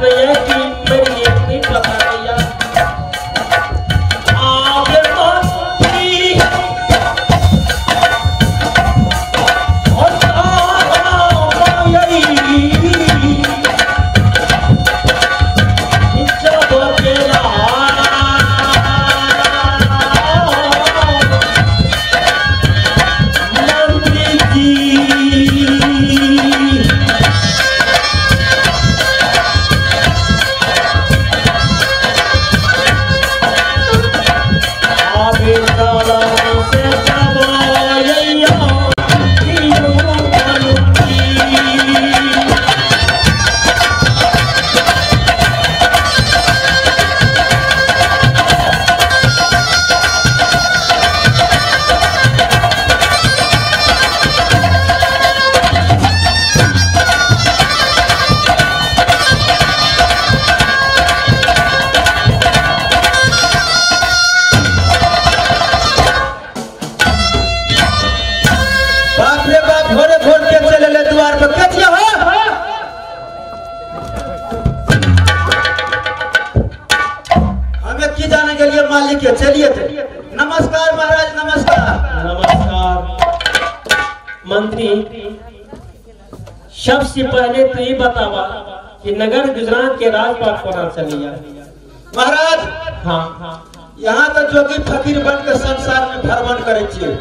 में है कि मेरी नहीं पता भैया। आवे मंत्री और तारा माई जब केला मंत्री जी। मालिक के चलिए थे। नमस्कार महाराज, नमस्कार। नमस्कार मंत्री। सबसे पहले तो ये बतावा कि नगर गुजरात के राजपाट कोना चलिया महाराज। हाँ हाँ, यहाँ तो जोगी फकीर बन के संसार में भ्रमण करे छियै,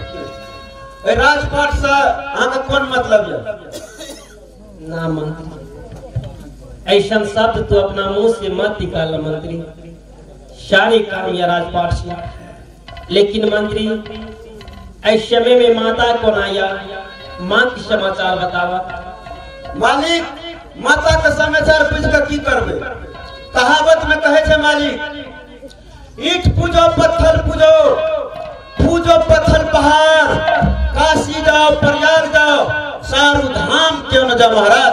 राजपाट से अहाँ के कोन मतलब है? ना मंत्री, ऐसा शब्द तो अपना मुंह से मत निकाल मंत्री। सारे काम या राजपाट से, लेकिन मंत्री ऐसे समय में माता को आया, माँ के समाचार बतावा। मालिक, माता के समाचार पूछ के की करबे? कहावत में कहे छे मालिक, ईट पूजो पत्थर पूजो, पूजो पत्थर पहाड़, काशी जाओ प्रयाग जाओ, सारू धाम क्यों न जाओ महाराज।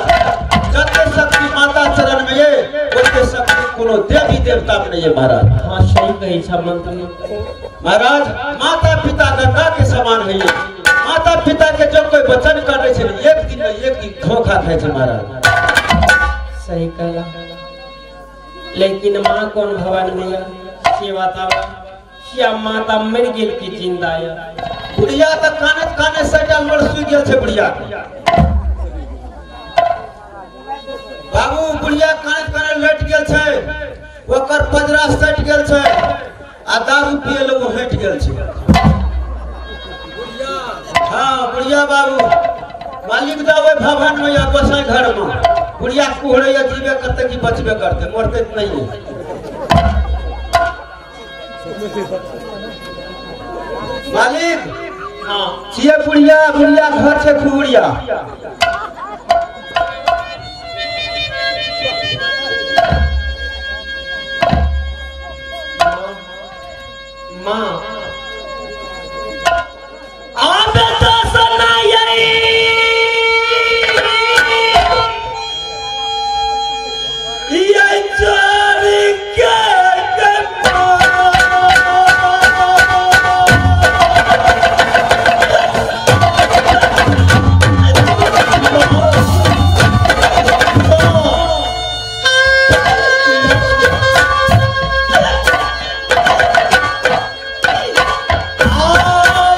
जते शक्ति माता चरण में ये, ओते शक्ति कोनो देवी देवता में नहीं है महाराज। हाँ सही कही छा मंत्री। महाराज, माता पिता गंगा के समान है। माता पिता के जो कोई वचन करे छे एक दिन न एक दिन धोखा खाए छे महाराज। सही कहला, लेकिन माँ कौन भवन में सेवा तावा श्याम माता मर गेल की जिंदा है? बुढ़िया त कानत काने सटल मर सुई गेल छे बुढ़िया। बाबू बुढ़िया कानत काने लट गेल छे, ओकर पजरा सट गेल छे आ दारू पिए लोग हट गेल छे। हाँ बुढ़िया बाबू, मालिक जाओ भवन में या गोसाई घर में, बुढ़िया कुहरे या जीवे करते कि बचबे करते, मरते नहीं है। मालिक हाँ छिए बुढ़िया, बुढ़िया घर छे खुबड़िया। माँ आबे तो सुनाई ये चोरी के Oh,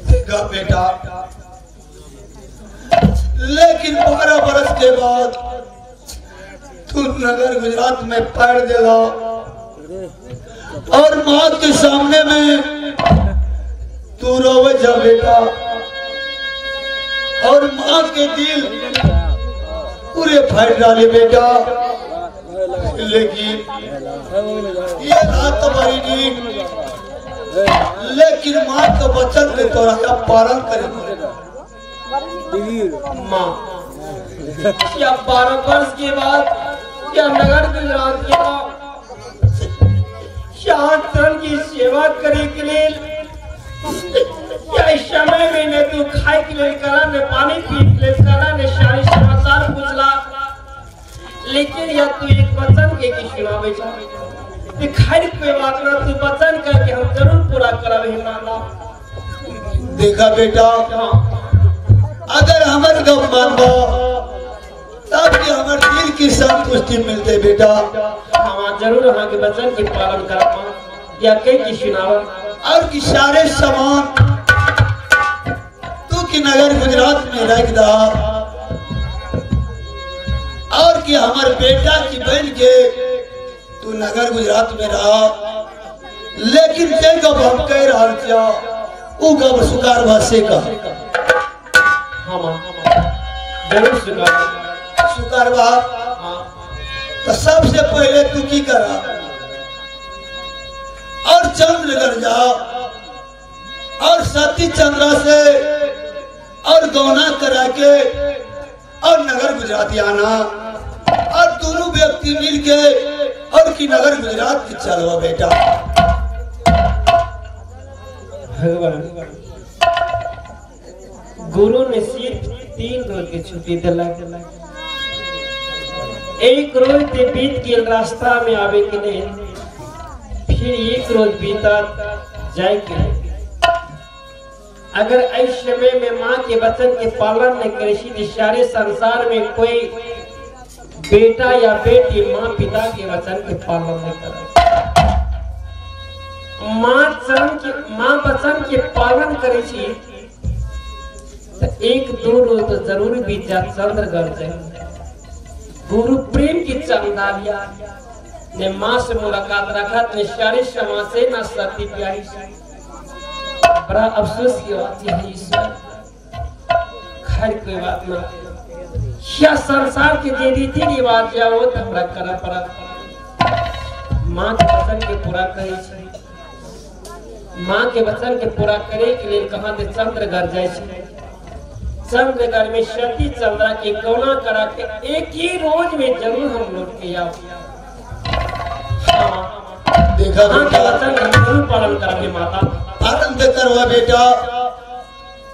देखा बेटा, लेकिन 12 बरस के बाद तू नगर गुजरात में पैर दिला और माँ के सामने में तू रोवे जा बेटा, और माँ के दिल पूरे फाड़ डाले बेटा। लेकिन ये रात तुम्हारी नींद, लेकिन माँ के वचन के तोरा का पालन करे। माँ क्या 12 वर्ष के बाद क्या नगर गुजरात के शांत की सेवा करे के लिए क्या इस समय में न तू खाए के लिए करा, न पानी पी के लिए करा, न सारी समाचार पूछला, लेकिन यह तू एक वचन के की सुनावे चाहे खैर कोई बात ना, तू वचन करके हम जरूर पूरा करब माता। देखा बेटा, अगर हमर गप मानबो तब कि हमर दिल की संतुष्टि मिलते बेटा। हाँ जरूर हाँ के वचन के पालन करब या कई की सुनावा। और की सारे सामान तू की नगर गुजरात में रख दा, और कि हमार बेटा की बहन के तू नगर गुजरात में रहा। लेकिन जे गप हम कह रहा छिया उ गप सुकारवा से का। हाँ मां जरूर सुकारवा सुकारवा। तो सबसे पहले तू की करा और चंद्रगढ़ जा और सती चंद्रा से और गौना करा के और नगर गुजरात आना, और दोनों व्यक्ति मिल के और की नगर गुजरात की चलवा बेटा। भगवान गुरु ने सिर्फ 3 रोज की छुट्टी दिला, एक रोज ते बीत के रास्ता में आवे के नहीं, फिर एक रोज बीता जाए के नहीं। अगर इस समय में माँ के वचन के पालन नहीं करे, सारे संसार में कोई बेटा या बेटी माँ पिता के वचन के पालन नहीं करे। माँ वचन के पालन करे छी तो 1-2 रोज तो जरूर बीत जा चंद्रगढ़ जाए। गुरु प्रेम की चंदालिया ने माँ से मुलाकात रखा, ने सारे क्षमा से ना सती प्यारी से। बड़ा अफसोस की बात है ईश्वर, खैर कोई बात ना, या संसार के जे रीति रिवाज या वो तो हमरा करा पड़ा। माँ के वचन के पूरा करे छै, माँ के वचन के पूरा करे के लिए कहाँ से चंद्रगढ़ जाए छै। चंद्रगढ़ में सती चंद्रा के गौना करा के एक ही रोज में जरूर हम लौट के आओ। देखा माँ के वचन हम जरूर पालन करेंगे माता। आनंद करवा बेटा।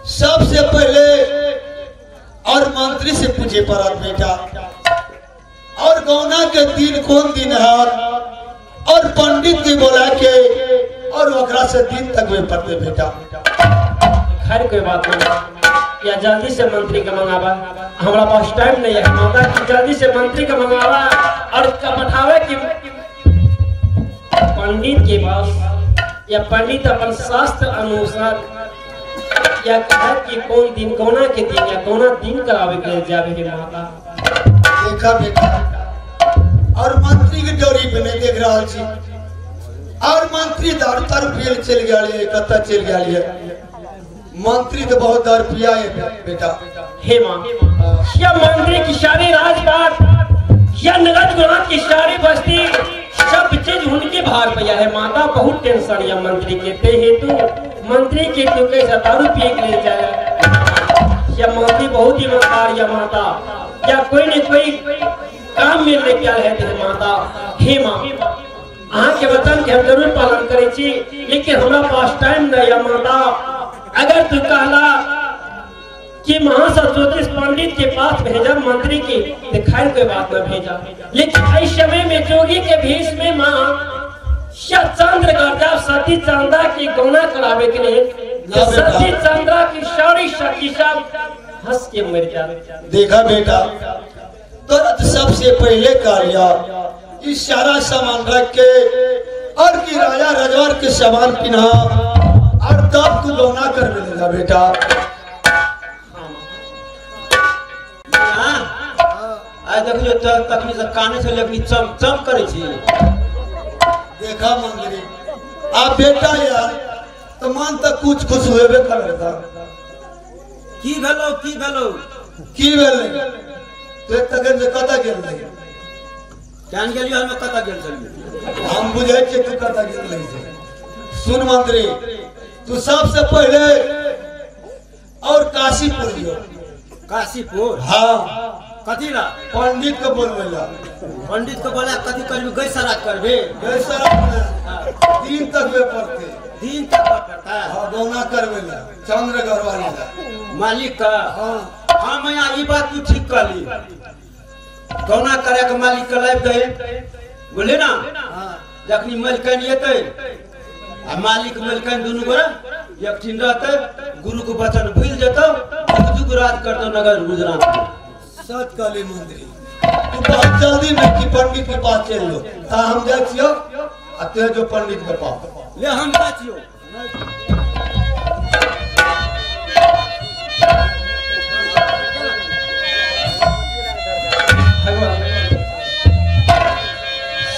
सबसे पहले और मंत्री से पूछे पड़त बेटा, और गौना के दिन कौन दिन है, और पंडित के बोला के और ओकरा से दिन तक में पड़ते बेटा। खैर कोई बात नहीं, या जल्दी से मंत्री का मंगावा, हमारा पास टाइम नहीं है माता की, जल्दी से मंत्री का मंगावा और पठावे कि पंडित के पास, या पंडित अपन शास्त्र अनुसार या कहे कि कौन दिन गौना के दिन या गौना दिन करावे के जावे के माता। देखा बेटा, और मंत्री के डोरी पे नहीं देख रहा छी, और मंत्री दारू तारू पिए चल गया लिए, कत्ता चल गया लिए। मंत्री तो बहुत दारू पिया है बेटा। हे मां, या मंत्री की सारी राजपाट या नगर गुजरात की सारी बस्ती सब चीज उनके भार पे है माता। बहुत टेंशन या मंत्री के ते हेतु मंत्री के तू कैसा दारू पिए के लिए जाए, या मंत्री बहुत ईमानदार या माता, या कोई न कोई काम मिलने क्या है ते माता। हे माँ, अहाँ के वचन के हम जरूर पालन करे छी, लेकिन हमरा पास टाइम नहीं है माता। अगर तू कहला कि महासज्योतिष पंडित के पास भेजा मंत्री के, तो खैर कोई बात न भेजा, लेकिन इस समय में जोगी के भेष में माँ चंद्र का सती चंद्रा की गौना करावे के लिए सती चंद्रा की सारी शक्ति सब हंस के मर जा। देखा बेटा, तुरंत सबसे पहले कार्य इस सारा सामान रख के और की राजा रजवार के सामान पिन्हा और तब तू गौना कर मिलेगा बेटा। आइ देखियो तखनी से काने से लेकिन चम चम करे छी। देखा मंत्री आप बेटा यार तो मन तक कुछ खुश होबे करता। की भेलो की भेलो की भेलै तो तखन से कतऽ गेल रही? जान गेलियो हम कतऽ गेल छलियै। हम बुझै छियै तू कतऽ गेल रही। सुन मंत्री तू सबसे पहले और काशीपुर जो। काशीपुर? हाँ। कथी ला? पंडित के बोलबै ला। पंडित के बोला कथी करबी? गै सराज करबे। गै सराज दिन तक वे पड़ते। दिन तक पड़ता है। हाँ गौना करबे ला चंद्र घरवाली ला मालिक का। हाँ हाँ मैया ई बात तू ठीक कहली। गौना करे के मालिक के लाइब दही बोले ना। हाँ जखनी मलकन एतै आ मालिक मलकन दुनू गोरा एकठिन रहतै गुरु के वचन भूल जेतौ जुग राज करतौ नगर गुजरात। सच कहली मंत्री तू बहुत जल्दी में कि पंडित के पास चल लो ता हम जाइ छियौ आ ते जो पंडित के पास ले हम जाइ छियौ।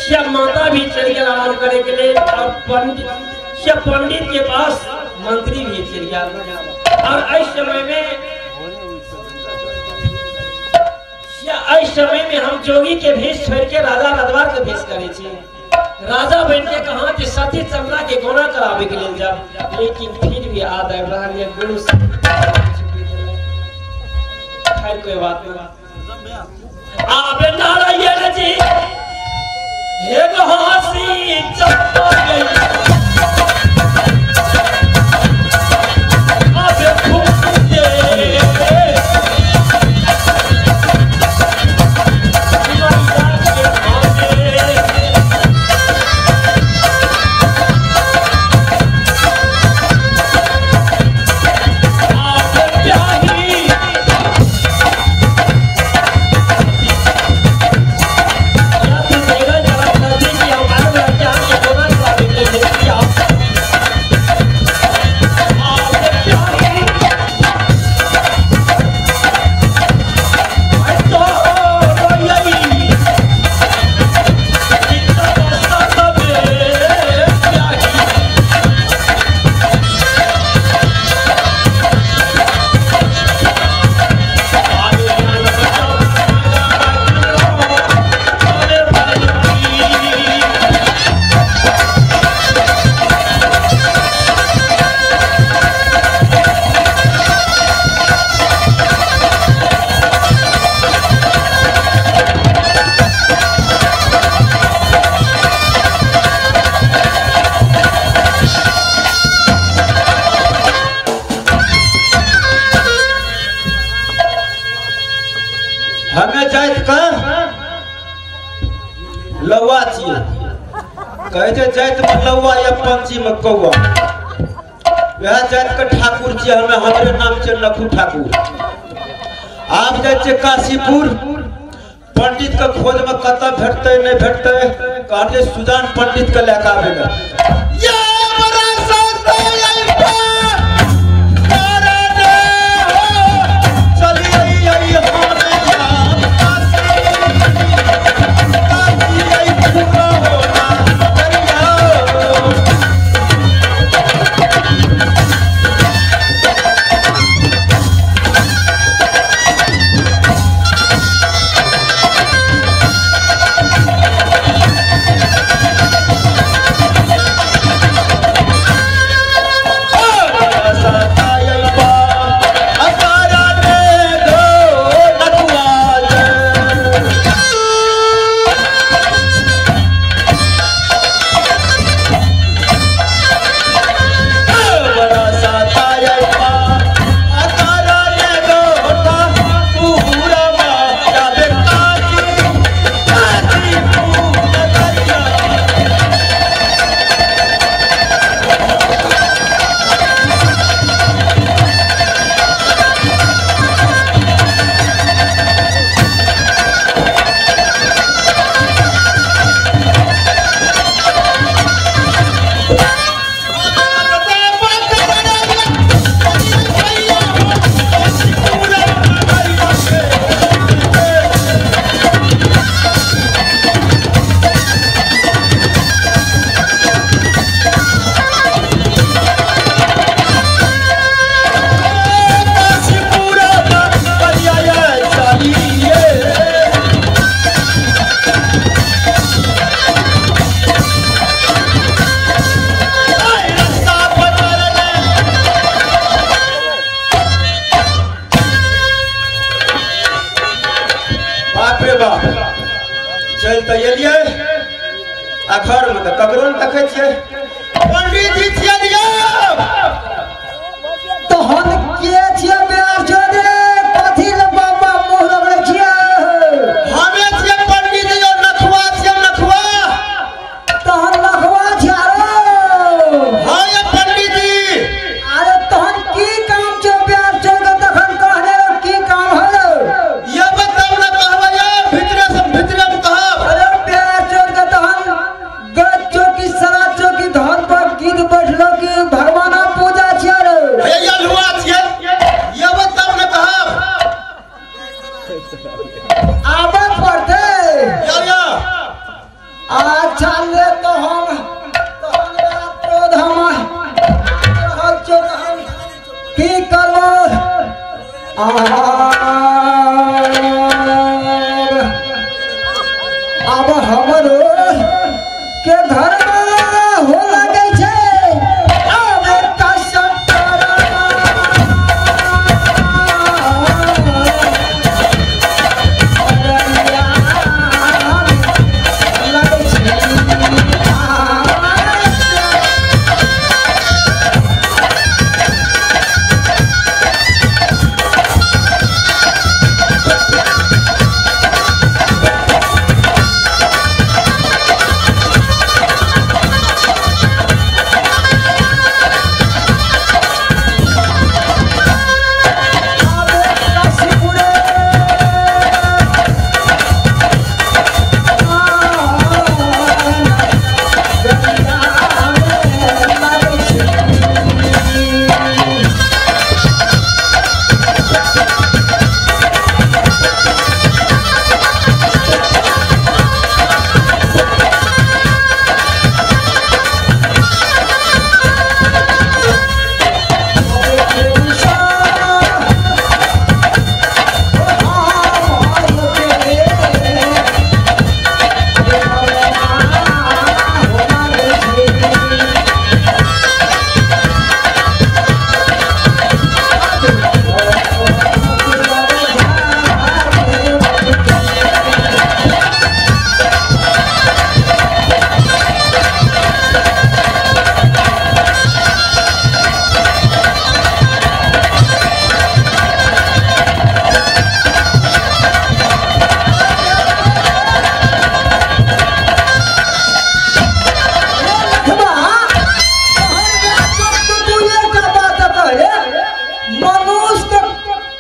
श्याम माता भी चल गया आराम करे के लिए और पंडित श्याम पंडित के पास मंत्री भी चल गया। और इस समय में इस समय में हम जोगी के भेष छोड़ के राजा रजवार के भेष करे छी। राजा बन के कहा कि सती चमड़ा के गोना करावे के लिए जा, लेकिन फिर भी याद आबि रहा है गुरु से। खैर कोई बात नहीं। आबे नारायण जी हे हसी चंपा गई आबे फूटे हमें जाइत का लौआ छियै कहै छै जाइत में लौआ या पंछी में कौआ, वएह जाइत के ठाकुर छियै हमें। हमरे नाम छै लखू ठाकुर। आब जाइ छियै काशीपुर पंडित के खोज में कतऽ भेटतै नहि भेटतै। कहलियै सुजान पंडित के लए कऽ आबै लए। Thank देखै छियै पंडित जी छियै दियौ तहन के छियै बिहार छोड़े कथी ले बाबा मुँह लगले छियै हमे छियै पंडित जी और नखवा छियै नखवा तहन नखवा छियै हां ये पंडित जी अरे तहन की काम छौ बिहार छोड़ के तखन कहने रो की काम हलो ये बताउ ना कहबै ये भीतरे से भीतरे में कहब अरे बिहार छोड़ के तहन गज चौकी सरा चौकी धन पर गीत बैठलो की भगवान पूजा छियै रे हे ये लुआ छियै ये बताउ ना कहब आबे पड़तै या या अच्छा ले तो हम तहन क्रोध हम रहल छौ तहन की करबो आब हमरो के घर में हो लगै छै आब कसम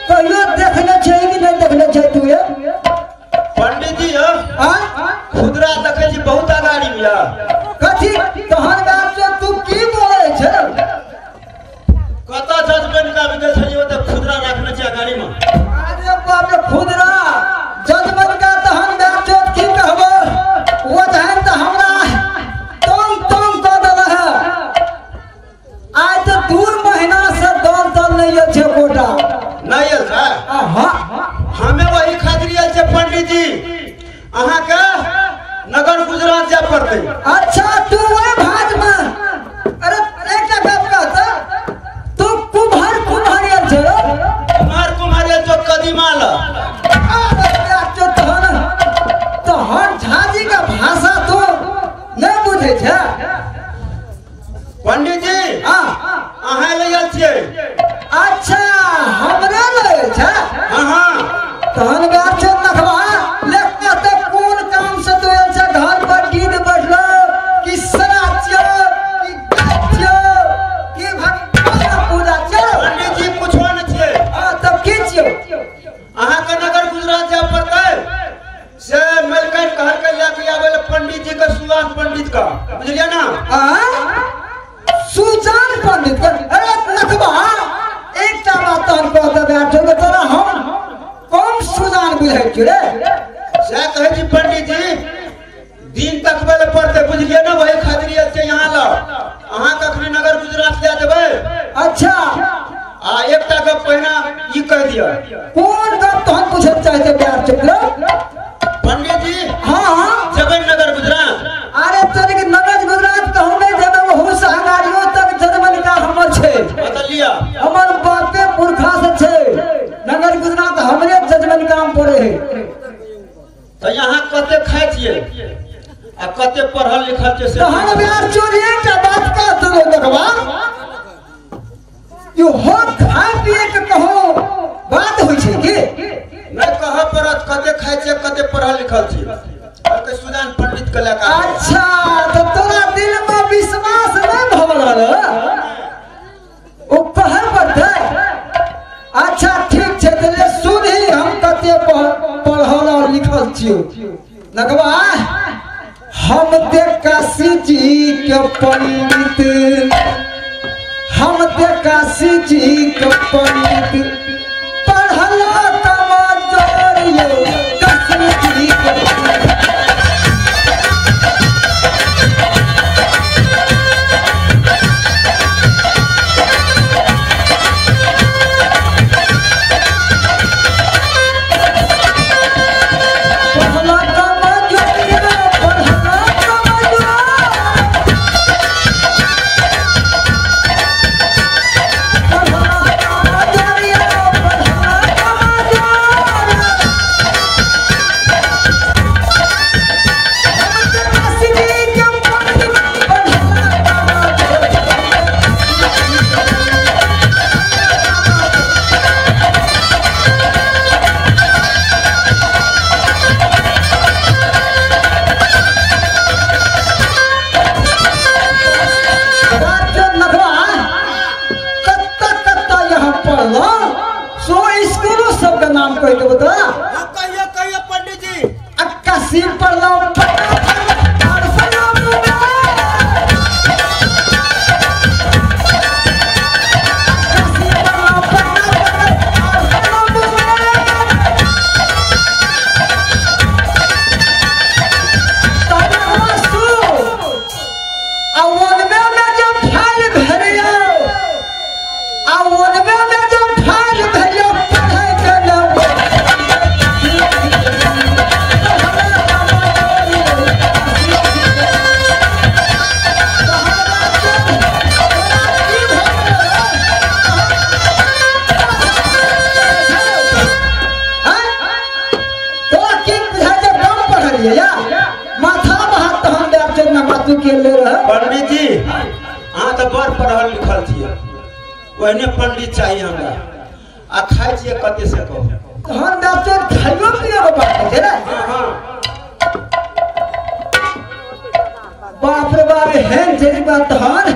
कहियो देखने छै कि नहि देखने छै तू ये पंडित जी खुदरा देखै छी बहुत अगाड़ी में कथी तहन बात से तू की बोलै छै कत जजमेंट का विदेश छलियै ओतऽ खुदरा राखने छै अगाड़ी में अरे बाप रे खुदरा जजमेंट का तहन बात से की कहबो ओ तहन त हमरा तंग तंग क देला है आज तो 2 महीना से दल दल नहीं छै कोटा नहीं आयल छै हां हमें वही खातिर आयल छै पंडित जी अहाँ के नगर गुजरात जाय पड़तै अच्छा तू वही भाज में अरे एकटा गप कहत तू कुम्हार कुम्हार आयल छै कुम्हार कुम्हार आयल छौ कदीमा ल अरे तहन तहन झाजी का भाषा तू नहीं बुझै छै पंडित जी हां अहाँ ले आयल छियै अच्छा हमरे ले छै हां हां तहन बात छै नखवा लेखा त कोन काम से तू आयल छै घर पर गीत बैठलो कि सरा छियो कि गाय छियो कि भगवान पूजा छियो पंडित जी कुछो न छियै हां तब की छियो अहाँ के नगर गुजरात जाय पड़तै से मलकन कहल के लए के आबै ले पंडित जी के सुभाष पंडित का बुझलियै ना हां सुजान पंडित के अरे नखवा एकटा बात तहन कह देबै आठो तोरा हम कम सुजान बुझै छियो रे से कहै छी पंडित जी दिन तकबै ले पड़तै बुझलियै ना वही खातिर आयल छै यहाँ ल अहाँ कखनी नगर गुजरात लए जेबै अच्छा आ एकटा गप पहिना ई कह दिअ कोन गप तहन पूछे चाहते प्यार चुकलो पंडित जी हां हां जेबै नगर गुजरात अरे तोरे के नगर गुजरात कहूं नहीं जेबै ओहू से अगाड़ियो तक जजमन का हमर छै बतलिया हमर बापे पुरखा से छै नगर गुजरात हमरे जजमन काम पड़े है तो यहाँ कते खाइ छियै आ कते पढ़ल लिखल छै से तहन बिहार चोर छियो नखबा हम ते काशी जी के पंडित हम ते काशी जी के पंडित पढ़ल कमजोर यो काशी जी के पंडित। पंडित जी अहाँ तो बड़ पढ़ल लिखल छियै ओहने पंडित चाहिए हमरा आ खाइ छियै कते से कहू तहन डॉक्टर खाइयो पियो के बात छै ने। हां बाप रे बाप हेन जे बात तहन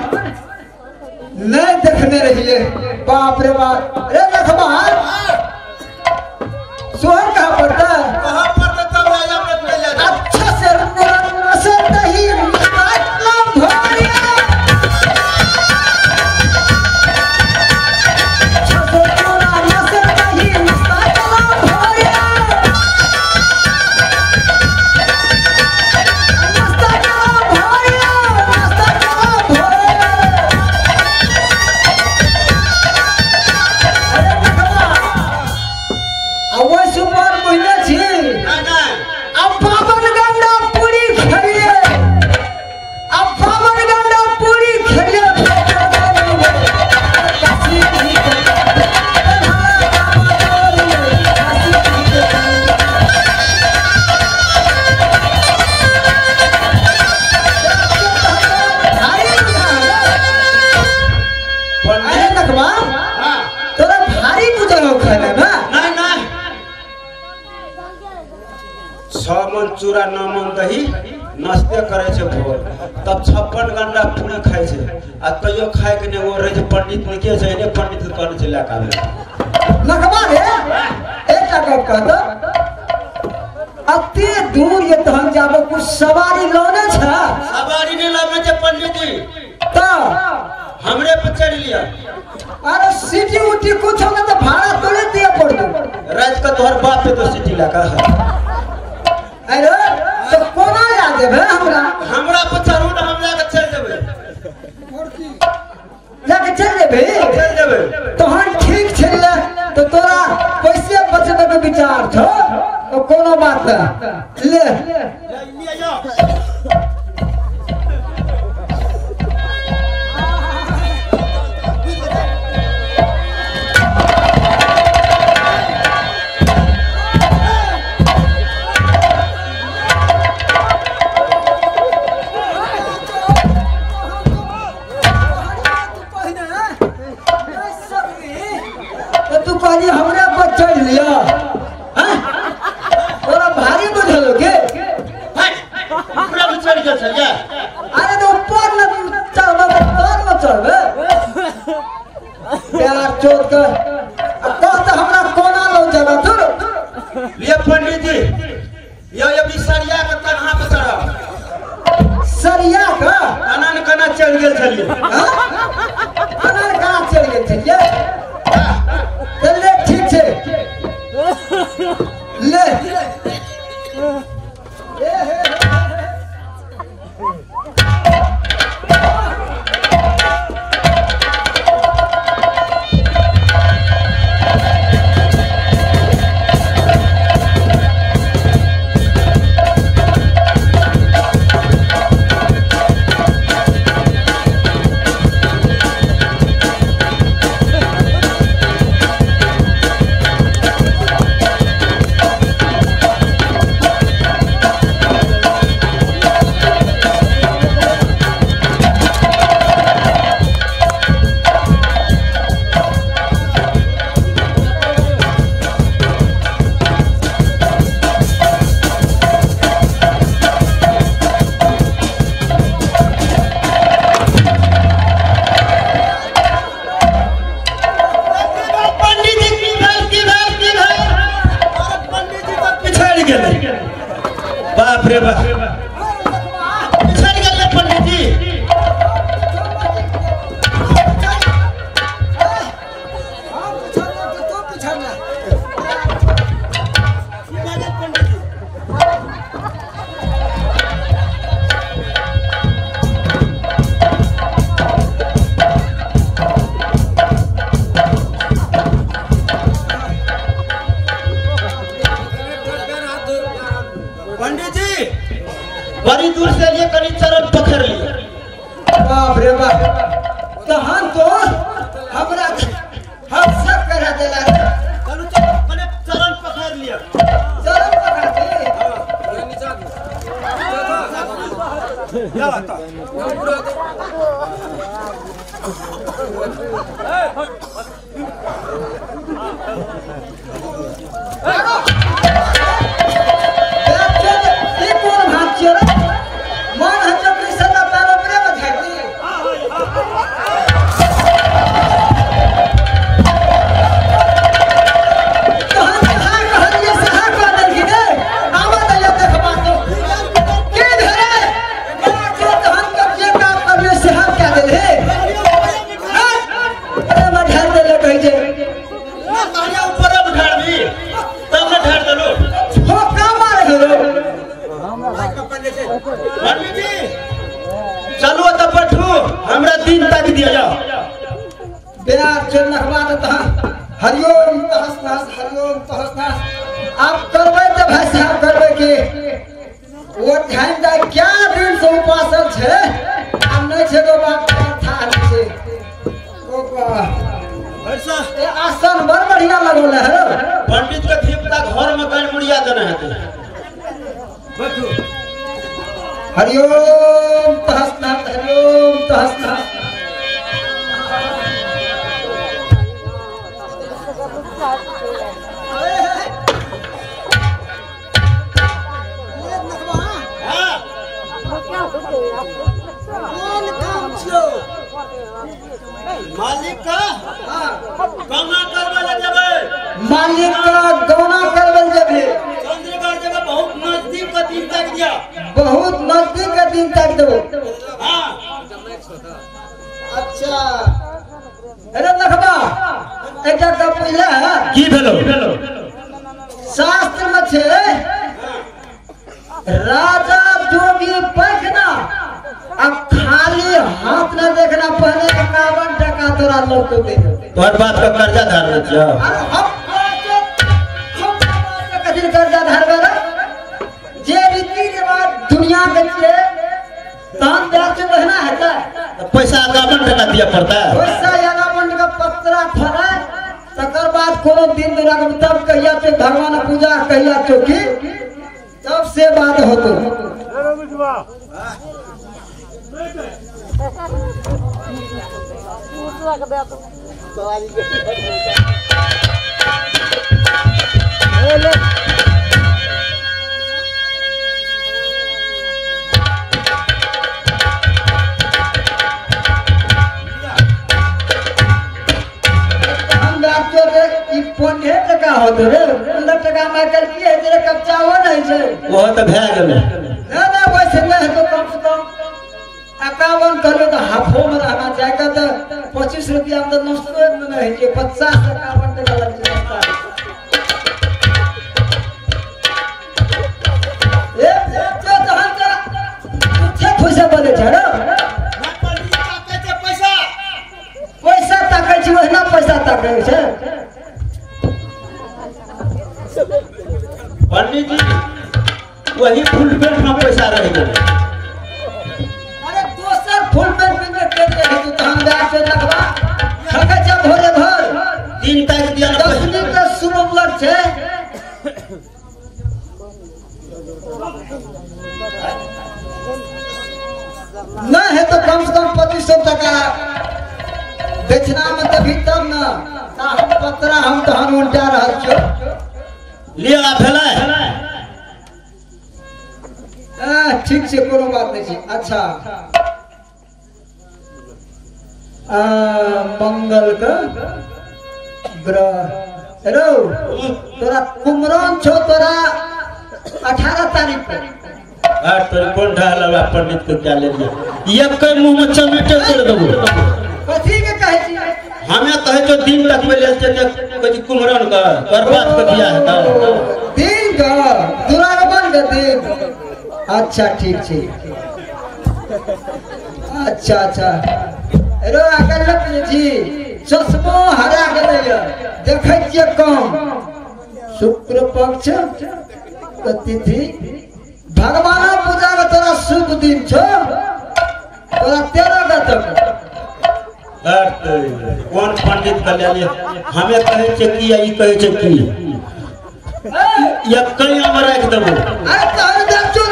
नहीं देखने रहिए बाप रे बाप। रे देखबा सोहर कहाँ पड़ता है कहाँ पड़ता तब राजा में ले जा अच्छा से से दही चूड़ा 9 मन दही नाश्ते करे छे भोर तब 56 गंडा पूरी खाए छे आ तैयो खाए के ने वो रहे पंडित निके छै ने पंडित कहने छै लए के आबे नखबा रे एकटा गप कह दो अते दूर ये तहन जाबो कुछ सवारी लौने छ सवारी ने लाबे छै पंडित जी त हमरे पर चढ़ लिया। अरे सीटी उटी कुछ हो तो भाड़ा तोले दिए पड़तो रात का तोहर बाप पे तो सीटी लगा है। अरे तो कोना ला देबे हमरा हमरा पर चढ़ू न हम लाके चल देबे लाके चल देबे चल देबे तहन ठीक छले तो तोरा पैसे बचबे के विचार छो तो कोनो बात ना ले ले जाओ। हमरा पर चढ़ लिया तोरा भारी बुझल के पूरा चढ़ गेल छलियै। अरे तो ऊपर न चढ़बे तर न चढ़बे प्यार चोट के कह त हमरा कोना लो जगह तू लिए पंडित जी यो अभी सरिया के कन्हा पे चढ़ब। सरिया का कना न कना चढ़ गेल छलियै। हां कना कना चढ़ गेल छलियै। चल ले ठीक छै ले। ए हे बाप रे बाप पिछड़ गेल पंडित जी। बड़ी दूर से लिए करी चरण पकड़ लिए। बाप रे बाप तहन तो हमरा हम सब करा देला। चलू चलू कने चरण पकड़ लिया। चरण पकड़ के या आता चलू तो पठू हमरा दिन तक दिया जाओ। बिहार चल नखवा त हरिओम तहस नहस हरिओम तहस नहस आप करबै त भाई साहब करबै के ओ ध्यान जाय क्या दिन से उपासल छै आ नै छै तो बाप था नै छै ओ ऐसा ए आसन बड़ बढ़िया लगोले है। पंडित के धीपता घर में गण मुड़िया देने हेतै। बैठू हरिओम तहस नहस हरिओम तहस नहस। मालिक का गौना करबै ले जेबै। मालिक का गौना करबै जेबै। चंद्रगढ़ जेबै बहुत नजदीक के दिन तक दिया। बहुत नजदीक के दिन तक दो। हां अच्छा अरे लखबा एकटा गप बुझला की भेलो? शास्त्र में छै राजा जोगी पैखना अब खाली हाथ न देखना पहले 51 टका तोरा लोग को दे। तोहर बाप का कर्जा धार ले छियो। अरे हम कथी कर्जा धारबे रे? जे रीति रिवाज दुनिया के छै तहन ब्याज से रहना हेतै। तो पैसा 51 टका दिया पड़ता है। पैसा 51 टका पत्रा फड़े तकर बाद कोनो दिन दुरा के तब कहिया छौ भगवान पूजा कहिया छौ की तब से बात होतो। हम बात टका होते रे 15 टका में आइकाल्हि की होइ छै रे कपचाओ नहि छै ओहो तऽ भए गेलै नहि नहि वैसे नहि हेतौ कम से कम 51 कहलियौ तऽ हाफो में रहना चाही तऽ 25 रुपया में तऽ नस्तो नहि होइ छै 50 51 टका लगै छै नाश्ता ए तहन तऽ पैसा बोलै छै रे पैसा ताकै छी ओहिना पैसा ताकै छै पंडित जी वही फुल पेंट में पैसा रह गेलै अरे दोसर फुल पेंट में के रहे तू तहन बैठ के रखबा खकै छै भोरे भोर दिन तक दिया 10 दिन के शुभ ब्लड छै नहीं है तो कम से कम 2500 टका बेचना में तभी तब ना हम पतरा हम तहन उल्टा रहल छियो लिया भेलै ठीक छै कोनो बात नहीं छै अच्छा मंगल के ग्रह रो तोरा कुमरन छो तोरा 18 तारीख के आर तोर कोन ढाल पंडित को क्या ले लिया ये के मुंह में चमेटे कर देबो कथी के कहै छी हमें कहै छो दिन तक में लेल छै कथी कुमरन का बर्बाद के दिया है दिन का दुरागमन के दिन अच्छा ठीक छै अच्छा अच्छा रो अगर लग जी चश्मो हरा गेलै देखै छियै कम शुक्ल पक्ष तिथि भगवान पूजा के तोरा शुभ दिन छो तोरा 13 के तक कौन पंडित के ले लिया हमें कहै छै की ई कहै छै की एक कहीं हम राख देबो अरे तोहर देखছো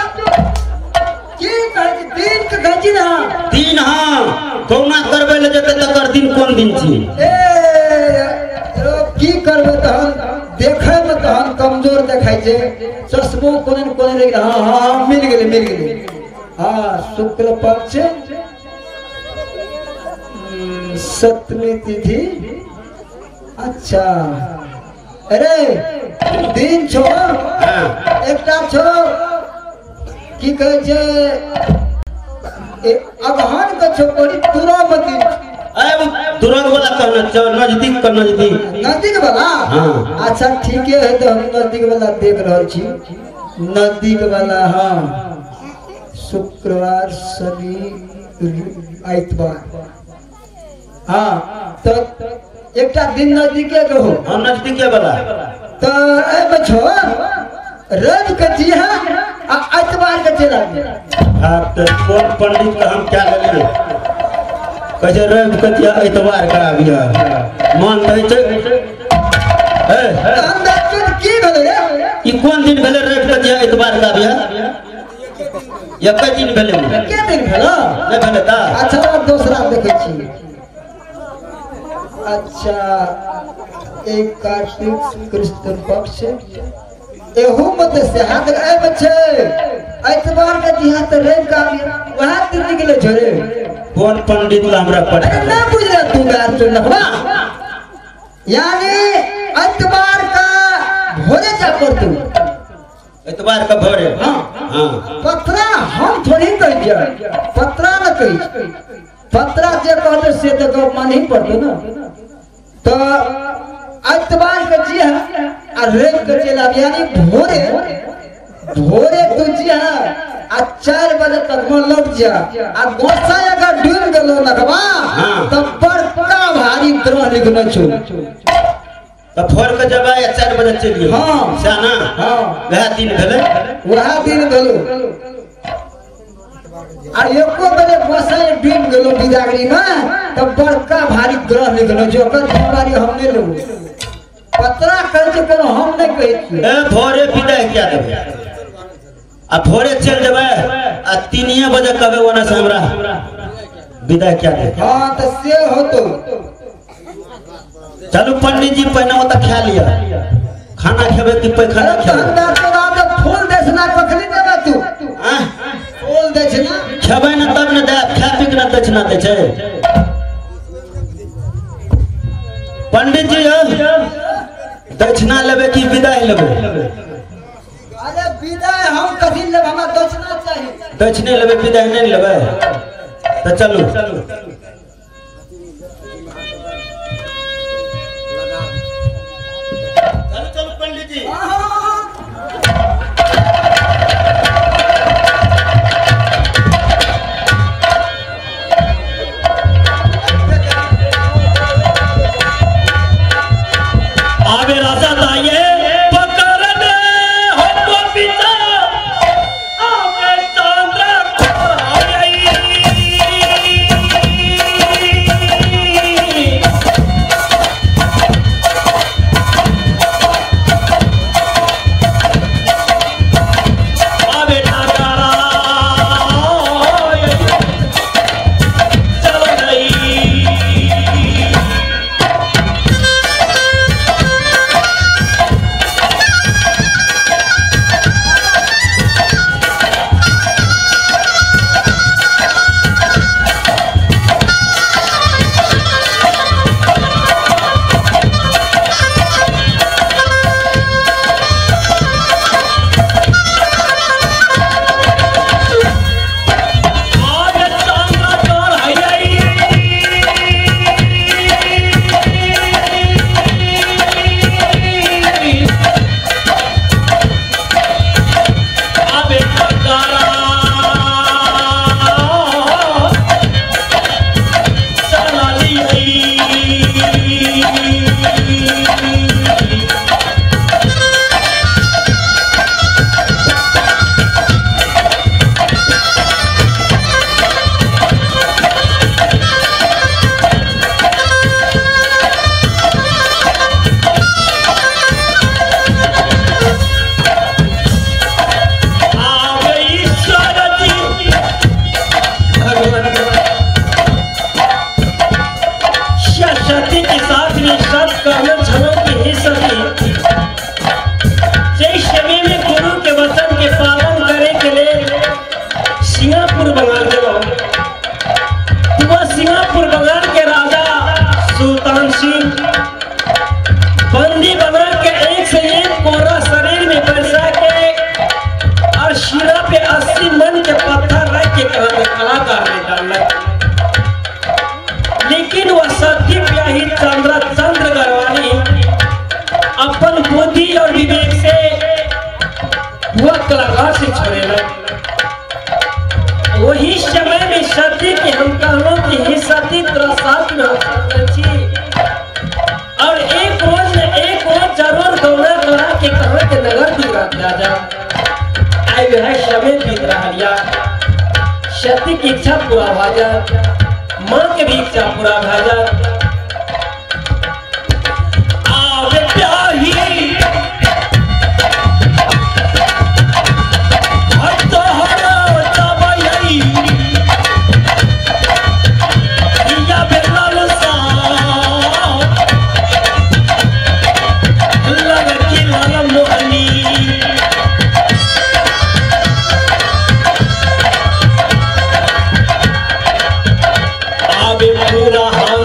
की कहै छै दिन के कहै छी ना दिन हां कौना करबै ले जेतै तकर दिन कोन दिन छी ए रो की करबै तहन देखै में तहन कमजोर देखाइ छै चश्मो कोने कोने रहि हां हां मिल गेलै मिल गेलै हां शुक्ल पक्ष सप्तमी तिथि अच्छा अरे दिन छो एकटा छो की कहै छै अगहन के छो बड़ी तुरंत दिन अरे तुरंत वाला कहना छो नजदीक के नजदीक नजदीक वाला हां अच्छा ठीके है तो हम नजदीक वाला देख रहल छी नजदीक वाला हां शुक्रवार शनि आइतवार हाँ तो एकटा दिन नजदीके के हो हम नजदीके वाला तो एमे छो रवि के जी है आ एतवार के चला हां तो कौन पंडित के हम क्या लेलिए कहै रवि के जी एतवार कराबिया मन कहै छै ए हम देखो की भेलै रे ई कोन दिन भेलै रवि के जी एतवार कराबिया एक दिन भेलै के दिन भेलो नहि भेलै त अच्छा दोसरा देखै छी अच्छा एक कार्तिक कृष्ण पक्ष एहू मत से हाथ एमे छै एतवार के दिहा त रवि का वह दिन निकले छोरे कौन पंडित ला हमरा पढ़ अरे ना बुझले तू गार सुन लखवा यानी एतवार का भोरे जा पर तू एतवार का भोरे हां हां पत्रा हम थोड़ी कहि दिया पत्रा न कहि पत्रा जे कहते से तो गप मानही पड़तो ना तो एतवार के जी है आ रवि के चला यानी भोरे भोरे तू जी है आ 4 बजे तक में लौट जा आ गोसा अगर डूब गेलो नखबा तब बड़का भारी द्रोह लिखने छो त भोर के जब आए 4 बजे चलियो हां से ना हां वह दिन भेलै वह दिन भेलो आ एको बजे गोसाई डूब गेलो बिदागरी में तब बड़का भारी ग्रह निकलो जो ओकर जिम्मेदारी हम नहीं लेबो पतरा कहै छै कोनो हम नहीं कहै छियै ए भोरे विदाई किया देबै आ भोरे चल जेबै आ 3 बजे कहबै ओना से हमरा विदाई किया देबै हां त से होतो चलू पंडित जी पहिने ओतऽ खा लिअ खाना खेबै कि पैखाना खेबै फूल देसना कखनी देबै तू फूल दै छै ना खेबै ना तब ने देब खा पी के ना दक्षिणा दै छै पंडित जी दक्षिणा लेबे कि विदाई लेबे? अरे विदाई हम कथी लेब, हमरा दक्षिणा चाही। दक्षिणे लेबे, विदाई नहीं लेबे तो चलू। चलू चलू पंडित जी। आवे राजा दाये पकड़ने हो गोपिता आवे चंद्र आई। आवे ठाकरा चलो नहीं। आवे चंद्र चढ़ाई आवे ठाकरा चलाली। आवे ईश्वर जी भगवान सती के साथ में सब कर्म क्षणों की ही सती जय समय में गुरु के वचन के पालन करे के लिए सिंगापुर बंगाल गए। वह सिंगापुर बंगाल के राजा सुल्तान सिंह बंदी बना के एक से एक कोरा शरीर में बरसा के और सीना पे 80 मन के पत्थर रख के कलाकार ने डालना। लेकिन वह सती प्याही चंद्र चंद्र गरवानी अपन बुद्धि और विवेक से वह कलाकार से छोड़ेला। वही समय में सती के हम कहलो कि ही सती तेरा साथ में हम छी और एक रोज न एक रोज जरूर गौना करा के कहाँ के नगर भी राजा आई वह समय बीत रहा लिया। सती की इच्छा पूरा भा जा, मां के भी इच्छा पूरा भा जा। आवे प्याही हर तबई या बेलाल सा लड़की लाल मोहनी। आवे पूरा हम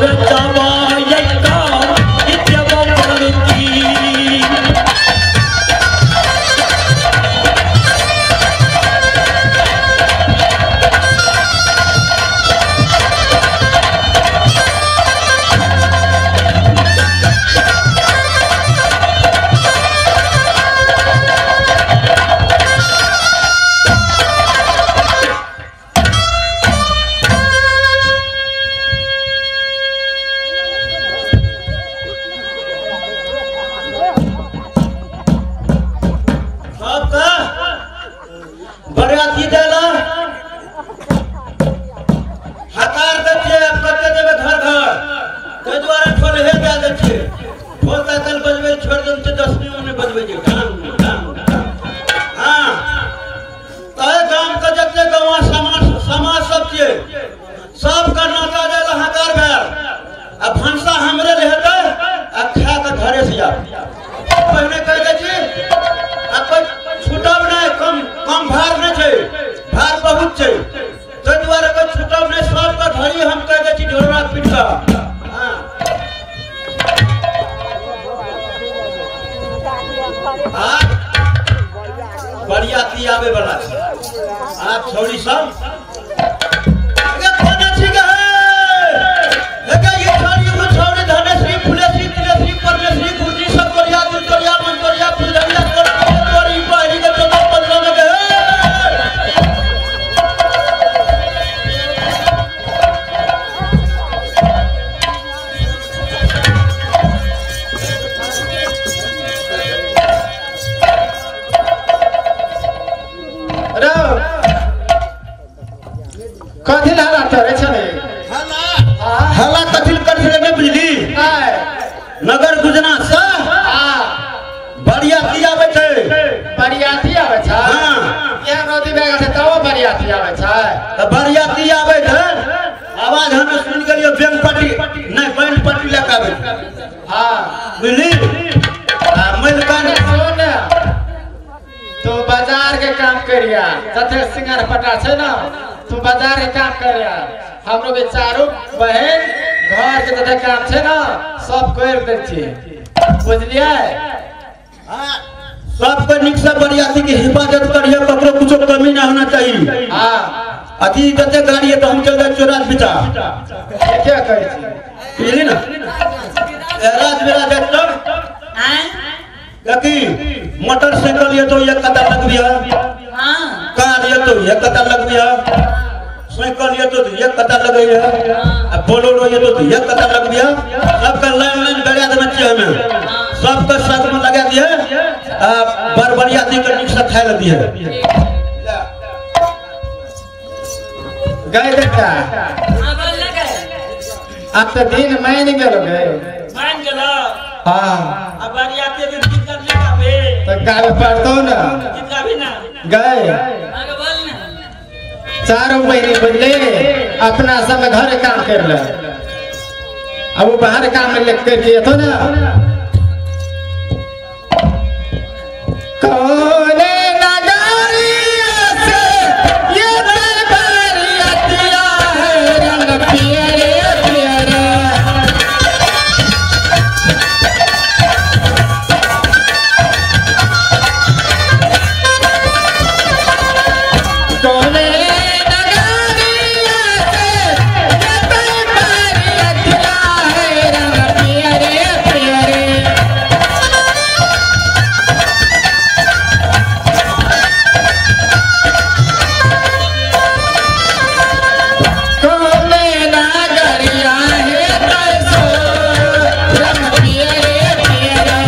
छौड़ी सब अरे कोन छी गे लगा ये छौड़ी वो छौड़ी धनेश्री फुलेश्री तिलेश्री परमेश्वरी गुरजी सब तोरिया दुतोरिया मनतोरिया फुलझड़िया तोरी पहरी के 14 15 में गे कथी हला करे छले हला कथी कर छले नै बुझली नगर गुजना से बरियाती आबै छै बरियाती आबै छै हां या नदी भए गेल छै तब बरियाती आबै छै त बरियाती आबै छै आवाज हम सुन गेलियो बैंक पार्टी नै बैंड पार्टी लए के आबै हां बुझली आ मलकान सुन तो बाजार के काम करिया तथे सिंगार पटा छै ना तू बाजार के काम करिया हमरो के चारू बहन घर के तथे काम छै ना सब कर दै छी बुझलियै हां सबके निक से बरियाती के हिफाजत करिए ककरो कुछो कमी ना होना चाहिए हां अथी जते गाड़ी है तो हम चल जाए चोराज बिचा क्या कहै छी बुझली ना राज बेरा जात तब हां कि मोटरसाइकिल ये तो एक कतार लग दिया हां कार ये तो एक कतार लग दिया साइकिल ये तो एक कतार लग गई है अब बोलेरो ये तो एक कतार लग दिया सबका लाइन लाइन गड़िया देना चाहिए हमें सबका साथ में लगा दिया आ बर बरियाती के निक से खाए ल दिया गए बेटा हां बोल लगे अब तो दिन मान गेलो गए मान गेलो हां अब बरियाती के गीत गाबे गाबे तो गावे पड़तो ना गीत गाबे ना गए आगे बोल ना चारों बहनी बुझले अपना सब घर काम कर ले अब वो बाहर काम में लेकर के तो ना कौन नगरिया से ये बरियातिया है रंग पियरे पियरे कौन नगरिया से ये बरियातिया है रंग पियरे पियरे कौन नगरिया है तरसो रंग पियरे पियरे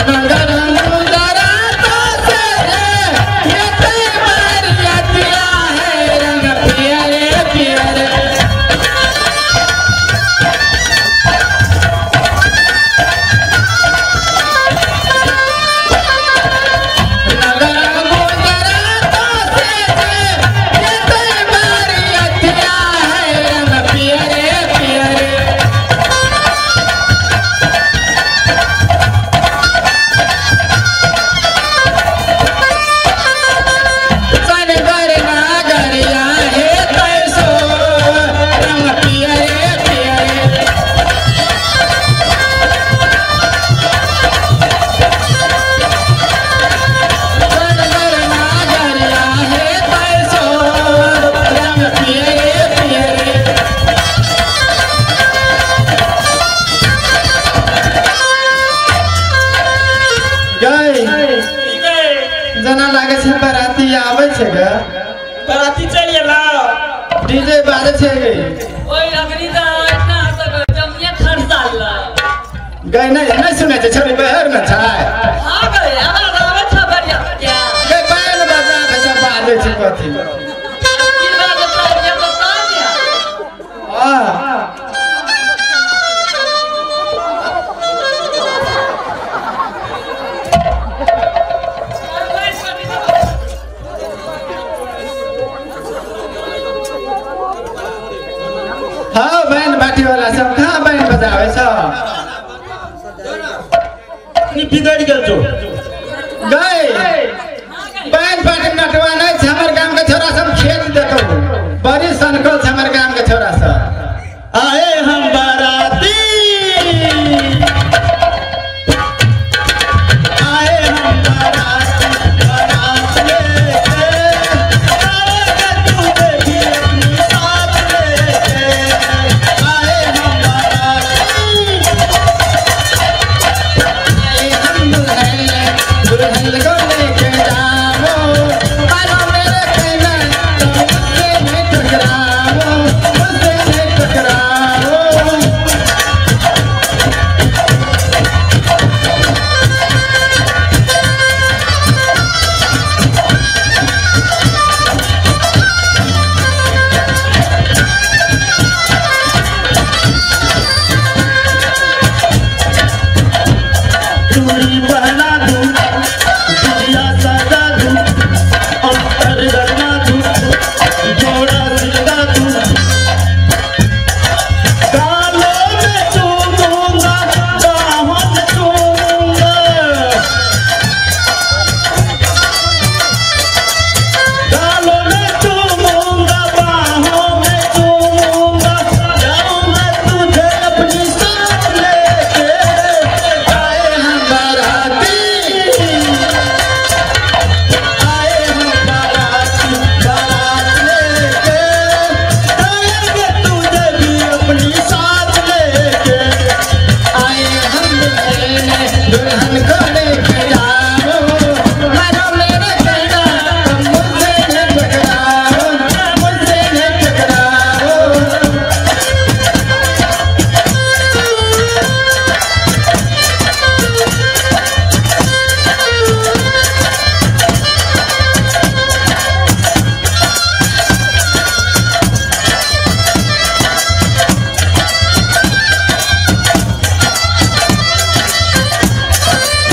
नगर मुदरा से ये बरियातिया है रंग पियरे पियरे नगर मुदरा से ये बरियातिया है रंग पियरे पियरे सनगर नागरिया हे तरसो रंग पियरे पियरे सनगर नागरिया हे तरसो रंग पियरे पियरे गए ठीक है जना लागे छै बराती आबै छै गे बराती चल गेला डीजे बाजै छै गे ओइ अगनी त इतना सब जमिया खरसाल गए नहीं नहीं सुनै छै छोरी बहर में छै हां गए आवाज आबै छ बरियातिया गए बैल बजा के सब बाजै छै कथी की बात है बता दिया हां हाँ बैंड बाटी वाला सब कहाँ बैंड बजावे छ अपनी बिगड़ गेल छौ गए बैंड बाटी नटवा नहीं छै हमर गाम के छोरा सब खेत देतौ। बड़ी सनकल छै हमर गाम के छोरा सब। आए हम बाराती, आए हम बाराती, बारात लेके, आएगा तुझे भी अपने साथ लेके, आए हम बाराती। आए हम दुल्हन, दुल्हन को लेके जाओ, मानो मेरे कहना तो मुझसे नहीं टकराओ, मुझसे नहीं टकराओ। चूड़ी पहना दूं, गुड़िया सजा दूं, अंतर रंगा दूं, जोड़ा सिलवा दूं, गालों में चूमूंगा, बाहों में चूमूंगा, गालों में चूमूंगा, बाहों में चूमूंगा, जाऊंगा तुझे अपनी साथ लेके, आए हम बाराती, आए हम बाराती, बारात लेके, जाएंगे तुझे भी अपनी साथ लेके। आए हम दुल्हन, दुल्हन को लेके जाओ, मानो मेरे कहना तो मुझसे नहीं टकराओ, मुझसे नहीं टकराओ। आए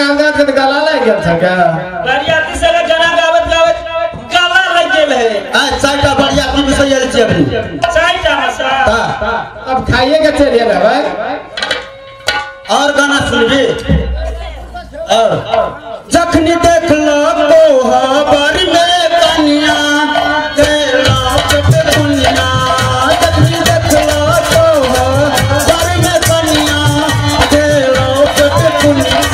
गाना गावत के गला लाग गेल छ का बरियाती सगे गाना गावत गावत गला लग गेल है। आ चारटा बरियाती में सही आयल छी अभी चारटा मसा हां अब खाइए के चलिए ना भाई। और गाना सुनबी और जखनी देखलो कोहबर में कन्या देला पेट दुनिया जखनी देखलो कोहबर में कन्या देला पेट दुनिया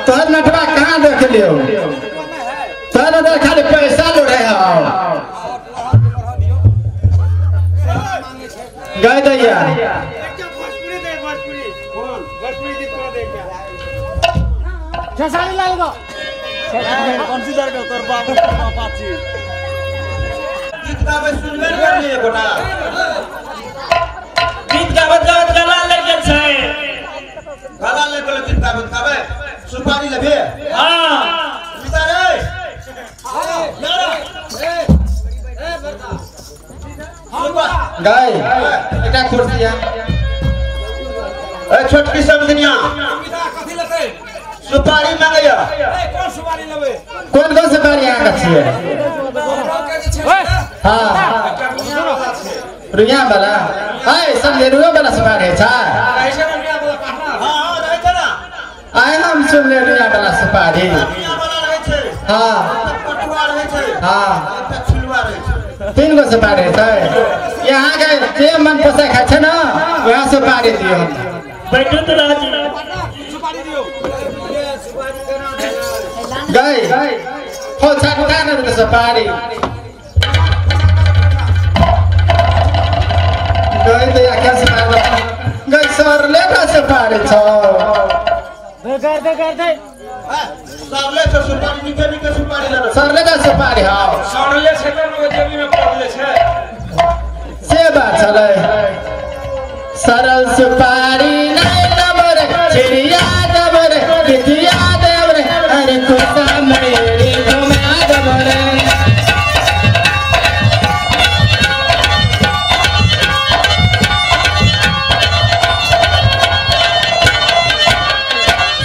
तोहर नटवा कहाँ देख लियो तोहर नटवा खाली पैसा लोड़े हो गए दैया गीत गाबै सुनबे करलिए गोटा गीत गावत गावत गला लग गेल छै गला लग गेल गीत गाबत गाबै सुपारी लेबे। हां मिता रे हां यार ए ए बरदा गाय एकटा कुर्सी है ए छोटकी समझनिया कथि लेतै सुपारी मांगैया। ए कोन सुपारी लेबै कोन कोन सुपारी अहाँ के छियै? हां रुइया वाला आय समझे रुइया वाला सुपारी छै। हां हां रहै छै ना आय हम सुनले रुइया वाला सुपारी रुइया वाला रहै छै। हां पटुआ रहै छै। हां छिलुआ रहै छै। तीन गो सुपारी छै यहाँ के जे मन पोसै खाय छै ना वहाँ सुपारी दियो। बैठो तो राज सुपारी दियो गई हो छटका न सुपारी गई तो या क्या सुपारी गई सरले का सुपारी छ दे दे दे दे सरले छ सुपारी निके निके सुपारी लेना सरले का सुपारी। हां सरले छै त जेबी में पड़ले छै से बात छलै सरल सुपारी नै नबर चिड़िया दबर बिटिया दबर अरे कुसा मेरी घुमा दबर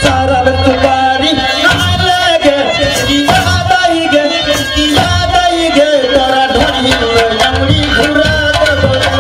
सरल सुपारी नै लगे चिड़िया दई गे चिड़िया दई गे तोरा ढोली में अंगुरी घुरा दबर।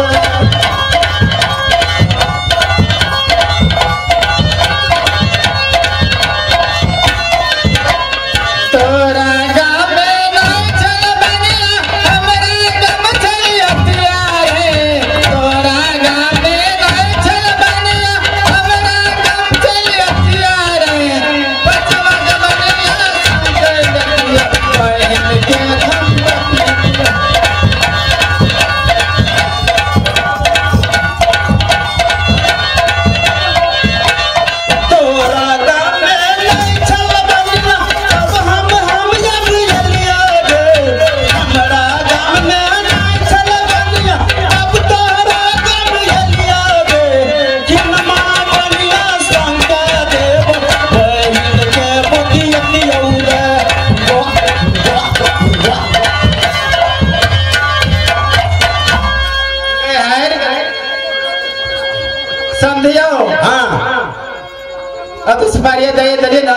ले देलिए ना।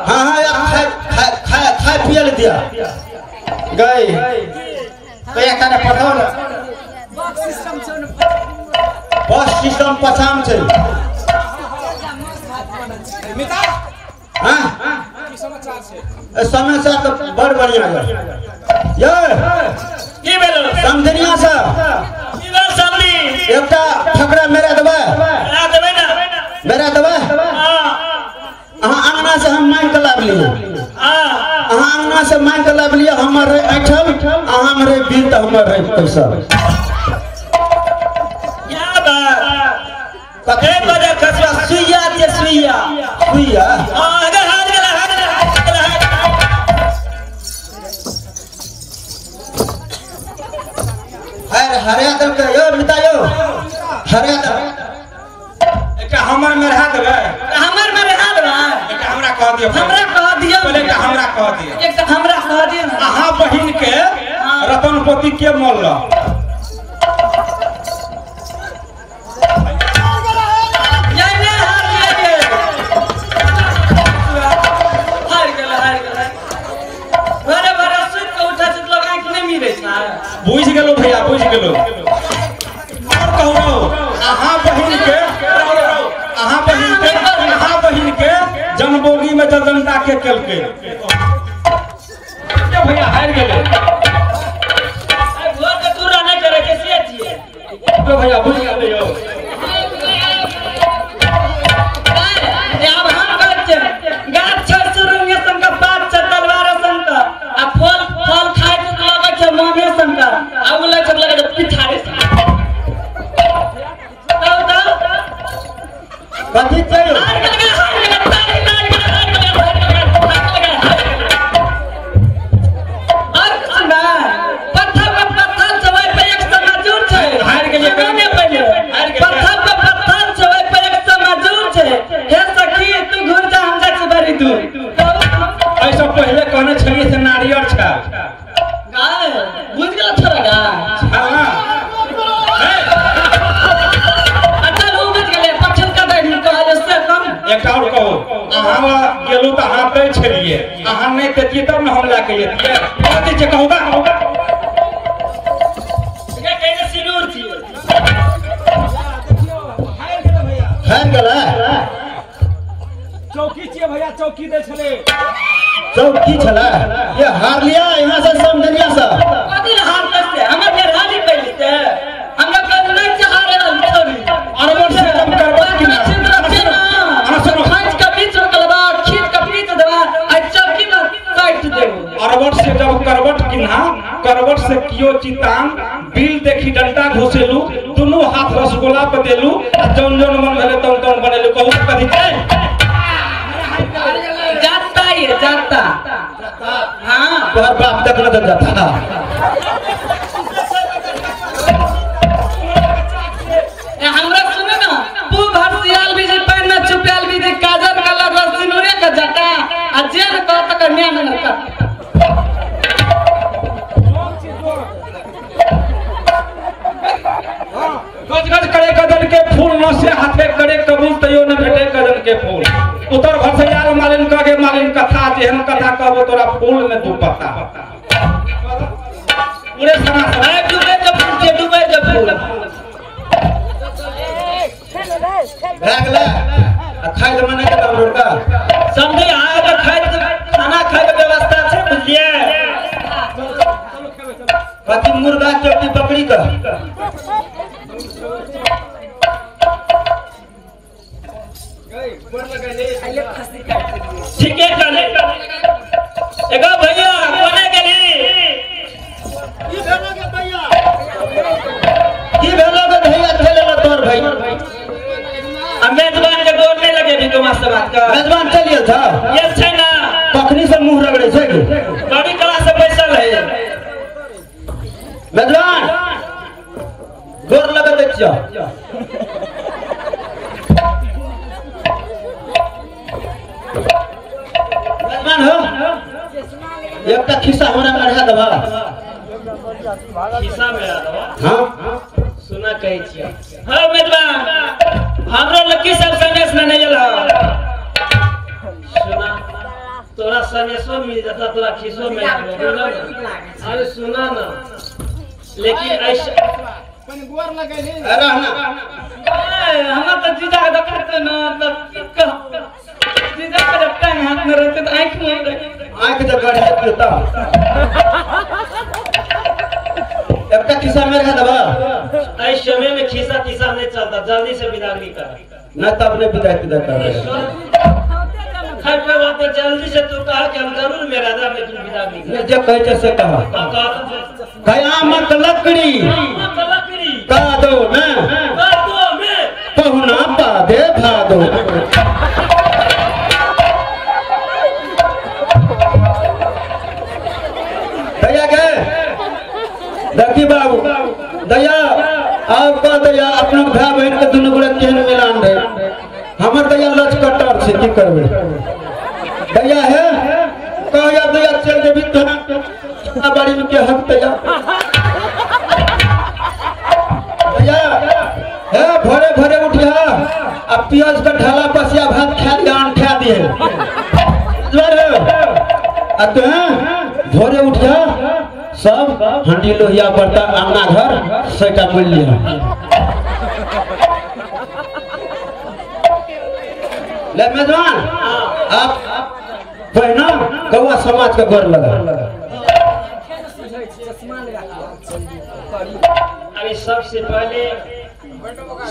हां हां यार खाए खाए खाए पिए ले दिया गई तो या खाना पठाओ ना। बस सिस्टम पछाम छै। मिता हां की समाचार छै? समाचार तो बड़ बढ़िया है ये। की भेल समझनिया से? की भेल समझी? एकटा फकरा मेरा देबै। मेरा देबै ना? मेरा देबै। हां अहाँ अंगना से हम मांग के लाब लियै। हां अहाँ अंगना से मांग के लाब लियै, हमर रहे ऐठल, अहाँ में रहे बिल त हमर रहे पैसा। क्या बात कते बजे खसवा सुइया जे सुइया सुइया। हां अगर हार गेला हार गेला हार गेला। हर हरिया दल के यो मिता यो हरिया दल एकटा हमर में रहा देबै। हमर में रहा देबै। एकटा हमरा कह दियो। हमरा कह दियो। पहिले एकटा हमरा कह दियो। एकटा हमरा कह दियो। अहाँ बहिन के रतनपोती के मोल बुझ गेलो भैया बुझ गेलो। और कहू अहाँ बहिन के अहाँ बहिन के अहाँ बहिन के जनबोगी में जनता के केलके भैया हार गेले। घर के दूरा नहीं करे के से छिए तो भैया बुझ गेलै यो। अब हम कहै छियै गाछ छै सुरुंगे सन का पात छै तलवार सन का आ फल फल खाय के लगै छै मामे सन का आ उ लगै छै लगै छै पिठारे सन। तब तब कथी छै? हार गेल हार गेल ताली ताली हार गेल हार गेल हार गेल। और सुना पत्थर पर पत्थर चबाय पे एक समाजूर छै। हार गेल सुनो पहिले पत्थर पर पत्थर चबाय पे एक समाजूर छै। हे सखी तू घुर जा हम जा छी बड़ी दूर। ऐसा पहिले कहने छलियै से नारियर छै। गाय बुझ गेल छोरा गा। हां अच्छा उ बुझ गेलै पछल का दे कहले से कम। एकटा और कहू अहाँ गेलू त अहाँ दै छलियै अहाँ नहि देतियै तब ने हम लए के अयतियै। कथी छै कहू बा? एकरा कहै सिनूर छियै। हार गेलै चौकी छियै भैया चौकी दै छलै। चौकी छलै ये हार लिया यहाँ से समझनिया से। कथी हारले से हमर मेहरानी पहिले से हमरा कहल नहीं छै हारे वाली छोरी। अरबन से कम करबा कि ना? सुनो खींच के बीच रोकलबा खींच के बीच देबा आ चौकी में काट देबो। अरबन से जब करवट किन्हा करवट से कियो चितान बिल देखी डंडा घोसेलू दुनू हाथ रसगुल्ला पे देलू आ जौन जौन मन भेले तौन तौन बनेलू। कहू कथी छै? जाता ये जाता। हां तोहर बाप देखना तो जाता। ए हमरा सुने ना पू भरसियाल भी जे पान में छुपाल भी जे काजर कलर रसिनुरे के जाता आ जे न कहत कर न्या न कर। गज गज करे गजन के फूल न से हाथे करे कबूल तैयो न भेटे गजन के फूल। उतर भसैयार मालिन कगे मालिन कथा जेहन कथा कहबो तोरा फूल में दू पत्ता। पूरे सना अरे डूबे के फूल के डूबे के फूल भए गेलै आ खाइ ले मना के तब रोका समझे। आगे खाइ खाना खाइ के व्यवस्था छै बुझलियै। कथी मुर्गा चौकी बकरी का ठीक है कहले एगो भैया कोने गेली? की भेलो गे भैया? की भेलो गे भैया? खेले ला तोर भाई आ मेजबान के गोर नहीं लगे भी तुम्हारे से बात कर। मेजबान चलिए था ये छै ना कखनी से मुंह रगड़े छै बड़ी कला से पैसा है। मेजबान गोर लगे दै छियौ। मेजबान हो एकटा खिस्सा हमरा में अढ़ा देबा। खिस्सा में अढ़ा देबा? हां सुना कहै छियै। हां मेजबान हमरो लकी सब संदेश में नहीं आयल। तोरा सनेसो मिल जाता तोरा खिसो मिल जाता। अरे सुना ना लेकिन ऐसा गोर लगैली रहना हमरा तो जीजा के देखते ना तब की कह जीजा के जब टांग हाथ में रहते तो आंख में रहे आंख जब गढ़ जाता एकटा खिस्सा मेरे का दबा। ऐ समय में खिस्सा तिस्सा नहीं चलता जल्दी से विदागरी कर न तब ने विदाई विदा कर खैर कोई बात नहीं जल्दी से तू कहा कि हम जरूर मेरा दा लेकिन विदागरी ने जब कहे जैसे कहा कयामत लकड़ी कादो में पहुना पादे भादो। दया गए देखी बाबू दया आपका दया अपना भाई बहन के दुनू गोरे केहन मिलान रहे हमर दया लच कटर से की करबे दया है कह दया चल जेबी तोरा बाड़ी में के हक दया दया हे भोरे भोरे उठिया अब प्याज का ढाला बसिया भात खा लिया खा दिए आ तो भोरे उठिया सब हंडी लोहिया बर्तन अंगना घर सैटा बोल लिया। ले मेजबान आप पहना गौवा समाज का गोर लगा। अरे सबसे पहले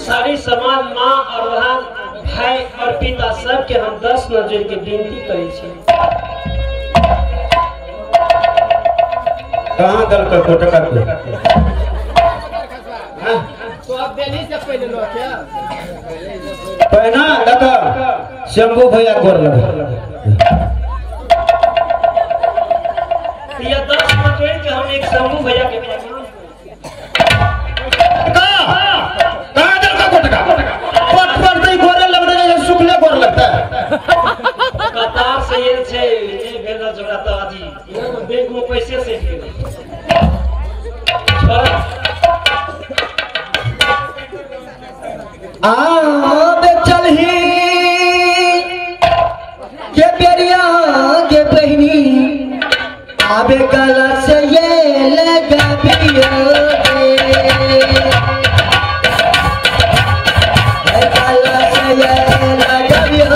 सारी समाज माँ और बहन भाई और पिता सबके हम 10 नजर के विनती करै छी। कहाँ दल कर कोटका के तो अब दिल्ली से पहले लो क्या पहना देखो शंभू भैया गोर लगा ये 10 नजर के हम एक शंभू भैया के कहाँ दल का कोटका पट पर नहीं गोरे लग रहे हैं सुखले गोर लगता है। कतार से ये छे ये भेल जोड़ा तो आजी बैंक में पैसे से गेल। आबे चलही के बेरिया के बहिनी आबे गला से ये लगाबियो गला से ये लगाबियो।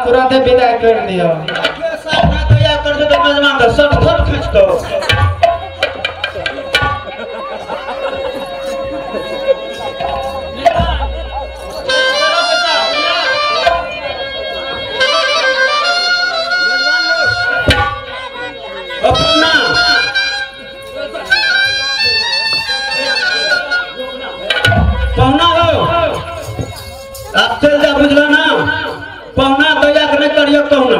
तुरंत विदाई कर दियो। पहुना हो आप चल जा बुझला ना पहुना दया के नहीं करियो कहना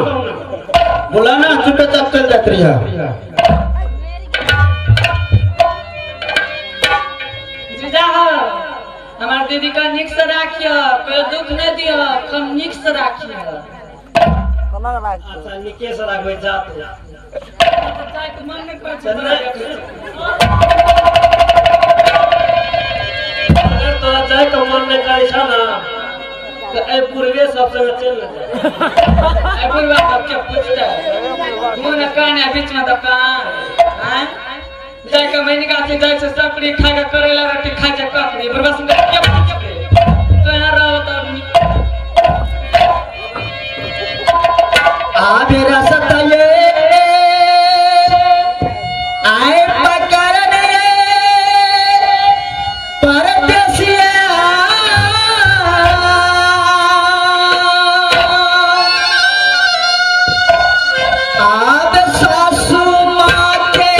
बोला ना चुपचाप चल जात रहिया। जीजा हो हमार दीदी का निक से राखियो कोई दुख नहीं दियो कम निक से राखियो। अच्छा निके से राखबै जात चाय के मन नहीं करै छै। तो ए पूर्वे सब संग चल न जाए। ए बुढ़वा सबके पूछते मुंह न कान है बीच में दुकान हैं जाय के महीने गाछी जाय से सपड़ी खा के करेला रोटी खा के ककड़ी बुढ़वा सुन के पूछते तो यहाँ रहो तो आबे रसता ये आए पकड़ने परदेसिया आब सासू माँ के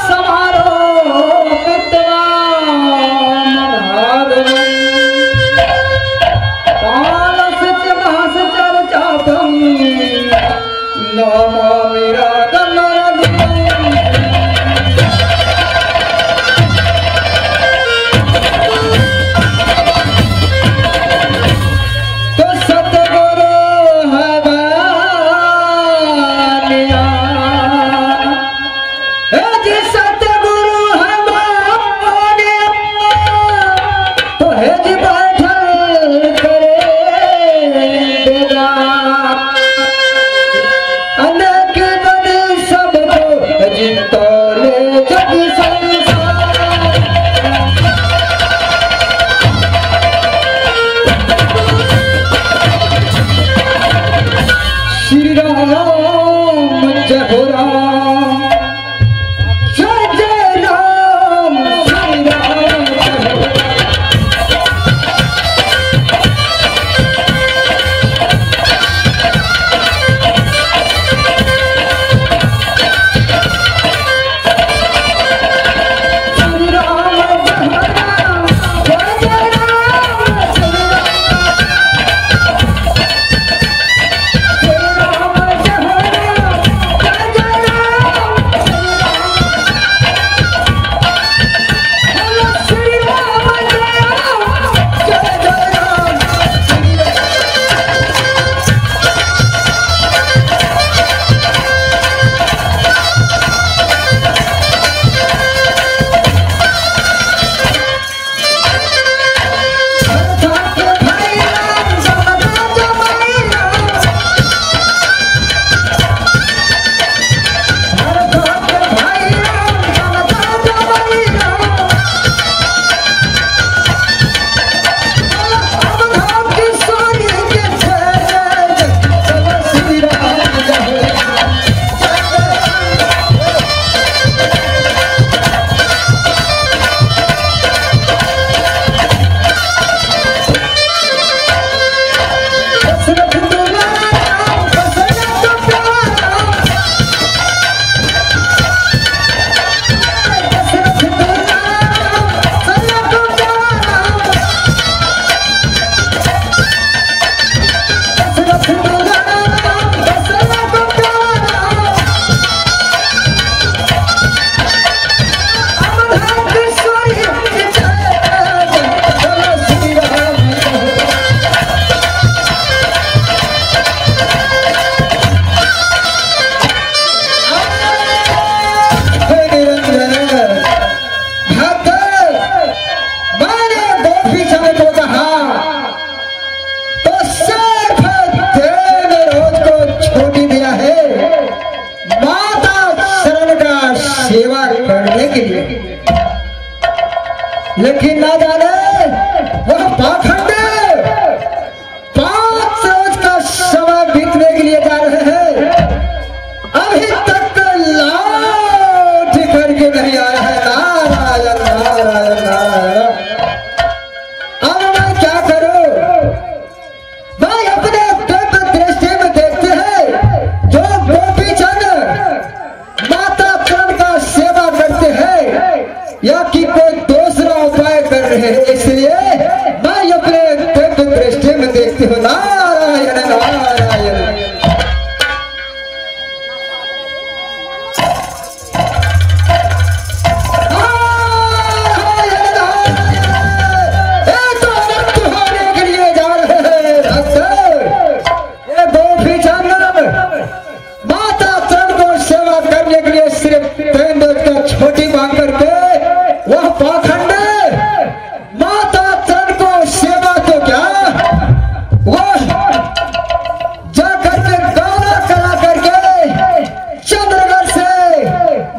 समारोह के लिए, लेकिन ना जाने वह पाखंड 5 रोज का समय बीतने के लिए जा रहे हैं, अभी तक लौट करके नहीं आया है। नारायण नारायण नारायण, अब मैं क्या करूं? मैं अपने दिव्य दृष्टि में देखते हैं जो गोपी चंद माता चरण का सेवा करते हैं या कि कोई दूसरा उपाय कर रहे हैं, इसलिए मैं अपने दिव्य दृष्टि में देखती हूँ। नारायण नारायण। माता चरण को सेवा करने के लिए सिर्फ 3 रोज का छोटी मांग करके वह पाखंड माता चरण को सेवा तो क्या, वह जा करके गाना करा करके चंद्रगढ़ से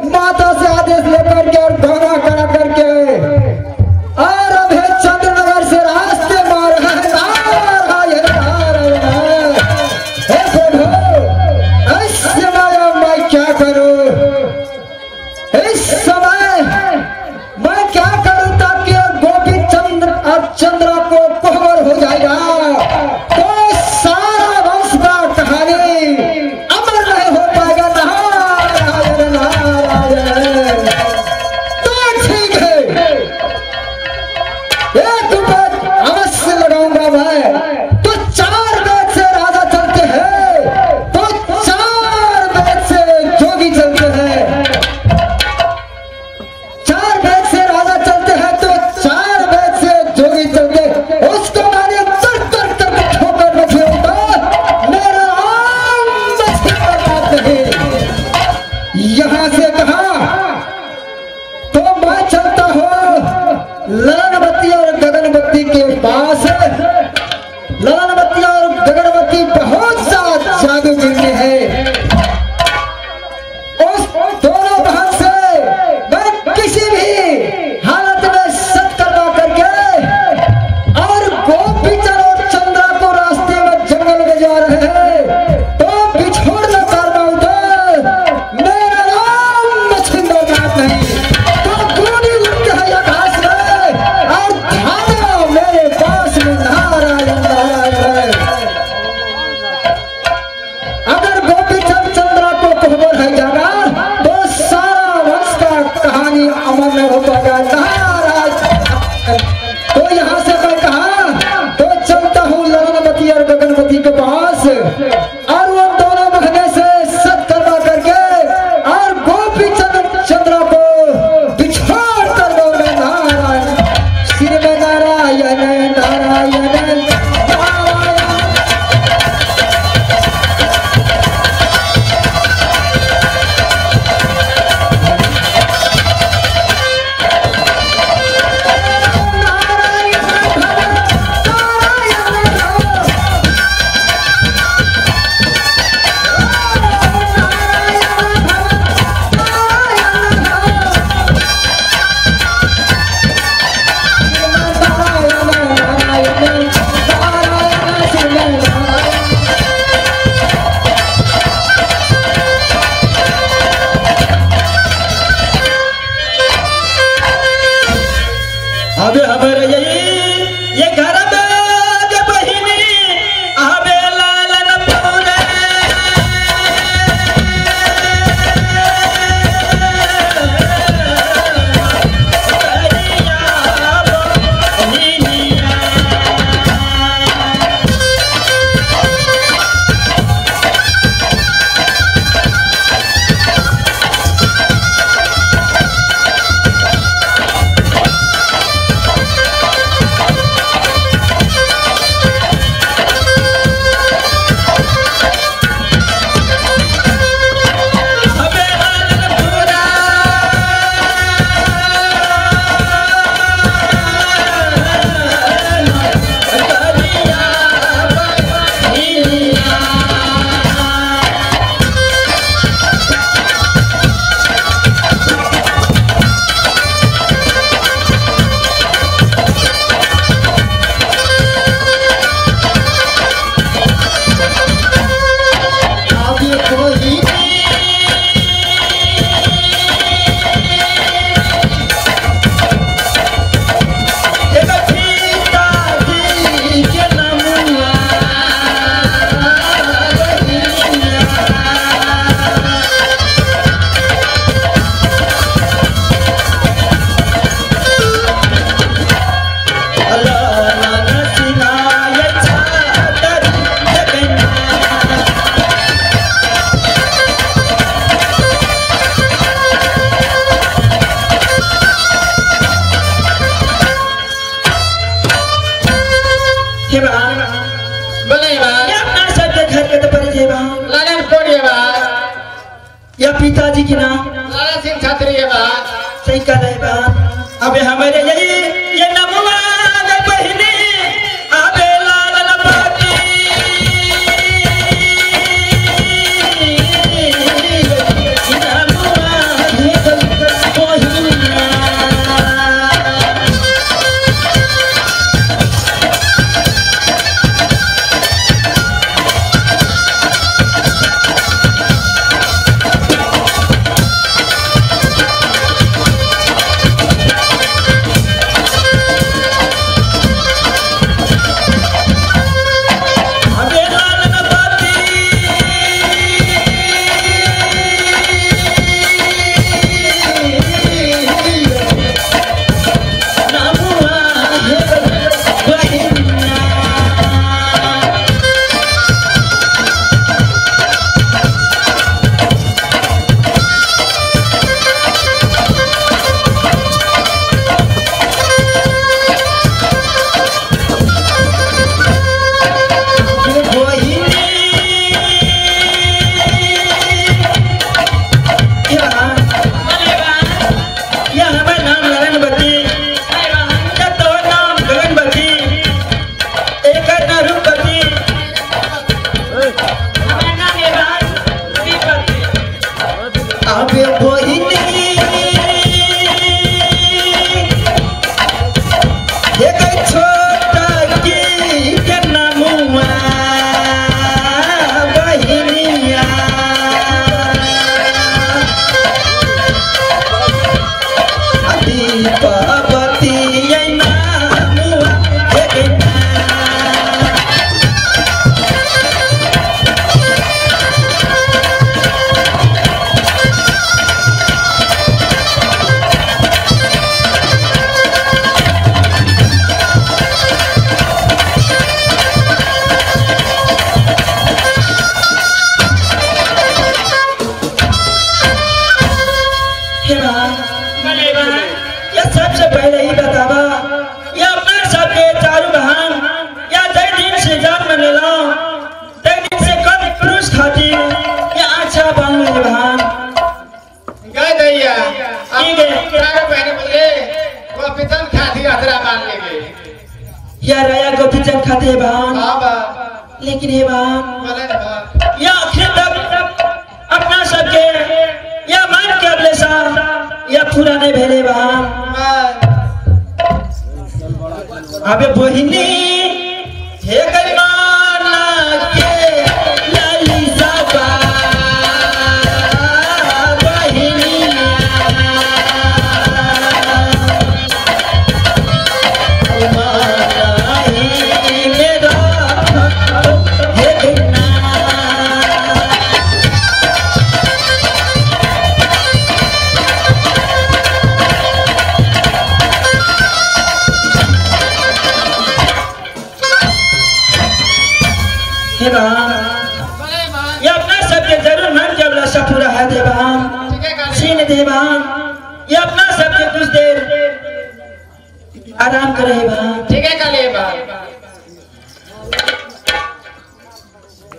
माता से आदेश लेकर के और गाना करा करके और अब चंद्रनगर से रास्ते मार रहा है। नारायण नारायण, हे प्रभु, इस समय मैं क्या करूं? इस समय मैं क्या करूं ताकि गोपी चंद्र और चंद्रा को कोहबर हो जाएगा तो सारा वंश का कहानी अमर नहीं हो पाएगा। नारायण नारायण। तो ठीक है, एक बात अवश्य लगाऊंगा मैं, तो 4 वेद से राजा चलते हैं, तो 4 वेद से जोगी चलते हैं, 4 वेद से राजा चलते हैं तो 4 वेद से जोगी चलते। उसको मैंने तर तर तर ठोकर रखी होगा, मेरा नाम बात नहीं। यहां से कहा तो मैं चलता हूं ललनबत्ती और गगनबत्ती के पास। ललनबत्ती और गगनबत्ती बहुत सा जादू गिरने है, उस दोनों बहन से मैं किसी भी हालत में सत करवा करके और गोपी चंद और चंद्रा को रास्ते में जंगल में जा रहे हैं तो बिछोड़ न कर उधर, मेरा नाम मछिंदर नाथ नहीं। तो गोली लगते है आकाश में और धारा मेरे पास में। नारायण नारायण। अगर गोपी चंद चंद्रा को कोहबर है जाना तो सारा वंश का कहानी अमर नहीं हो पाएगा। नारायण। तो यहाँ से मैं कहा तो चलता हूँ ललनबत्ती और गगनबत्ती के पास और वो दोनों बहने से सत करवा करके और गोपी चंद चंद्रा को बिछोड़ कर दूंगा। नारायण सिर में नारायण नारायण नारायण। नारायण नारायण। सही कर रहे बहन। अबे हमारे यही ये नमुआ बहनी अबे लाल बाती लेकिन हे बहन या आखिर तक अपना सबके या मान के अगले साल या पूरा नहीं भेले बहन। अबे बहिनी हे गरीबाना के लाली साबा बहिनी ये अपना सबके जरूर मन के अभिलाषा पूरा है देवान छीन देवान। ये अपना सबके कुछ देर आराम करे ठीक है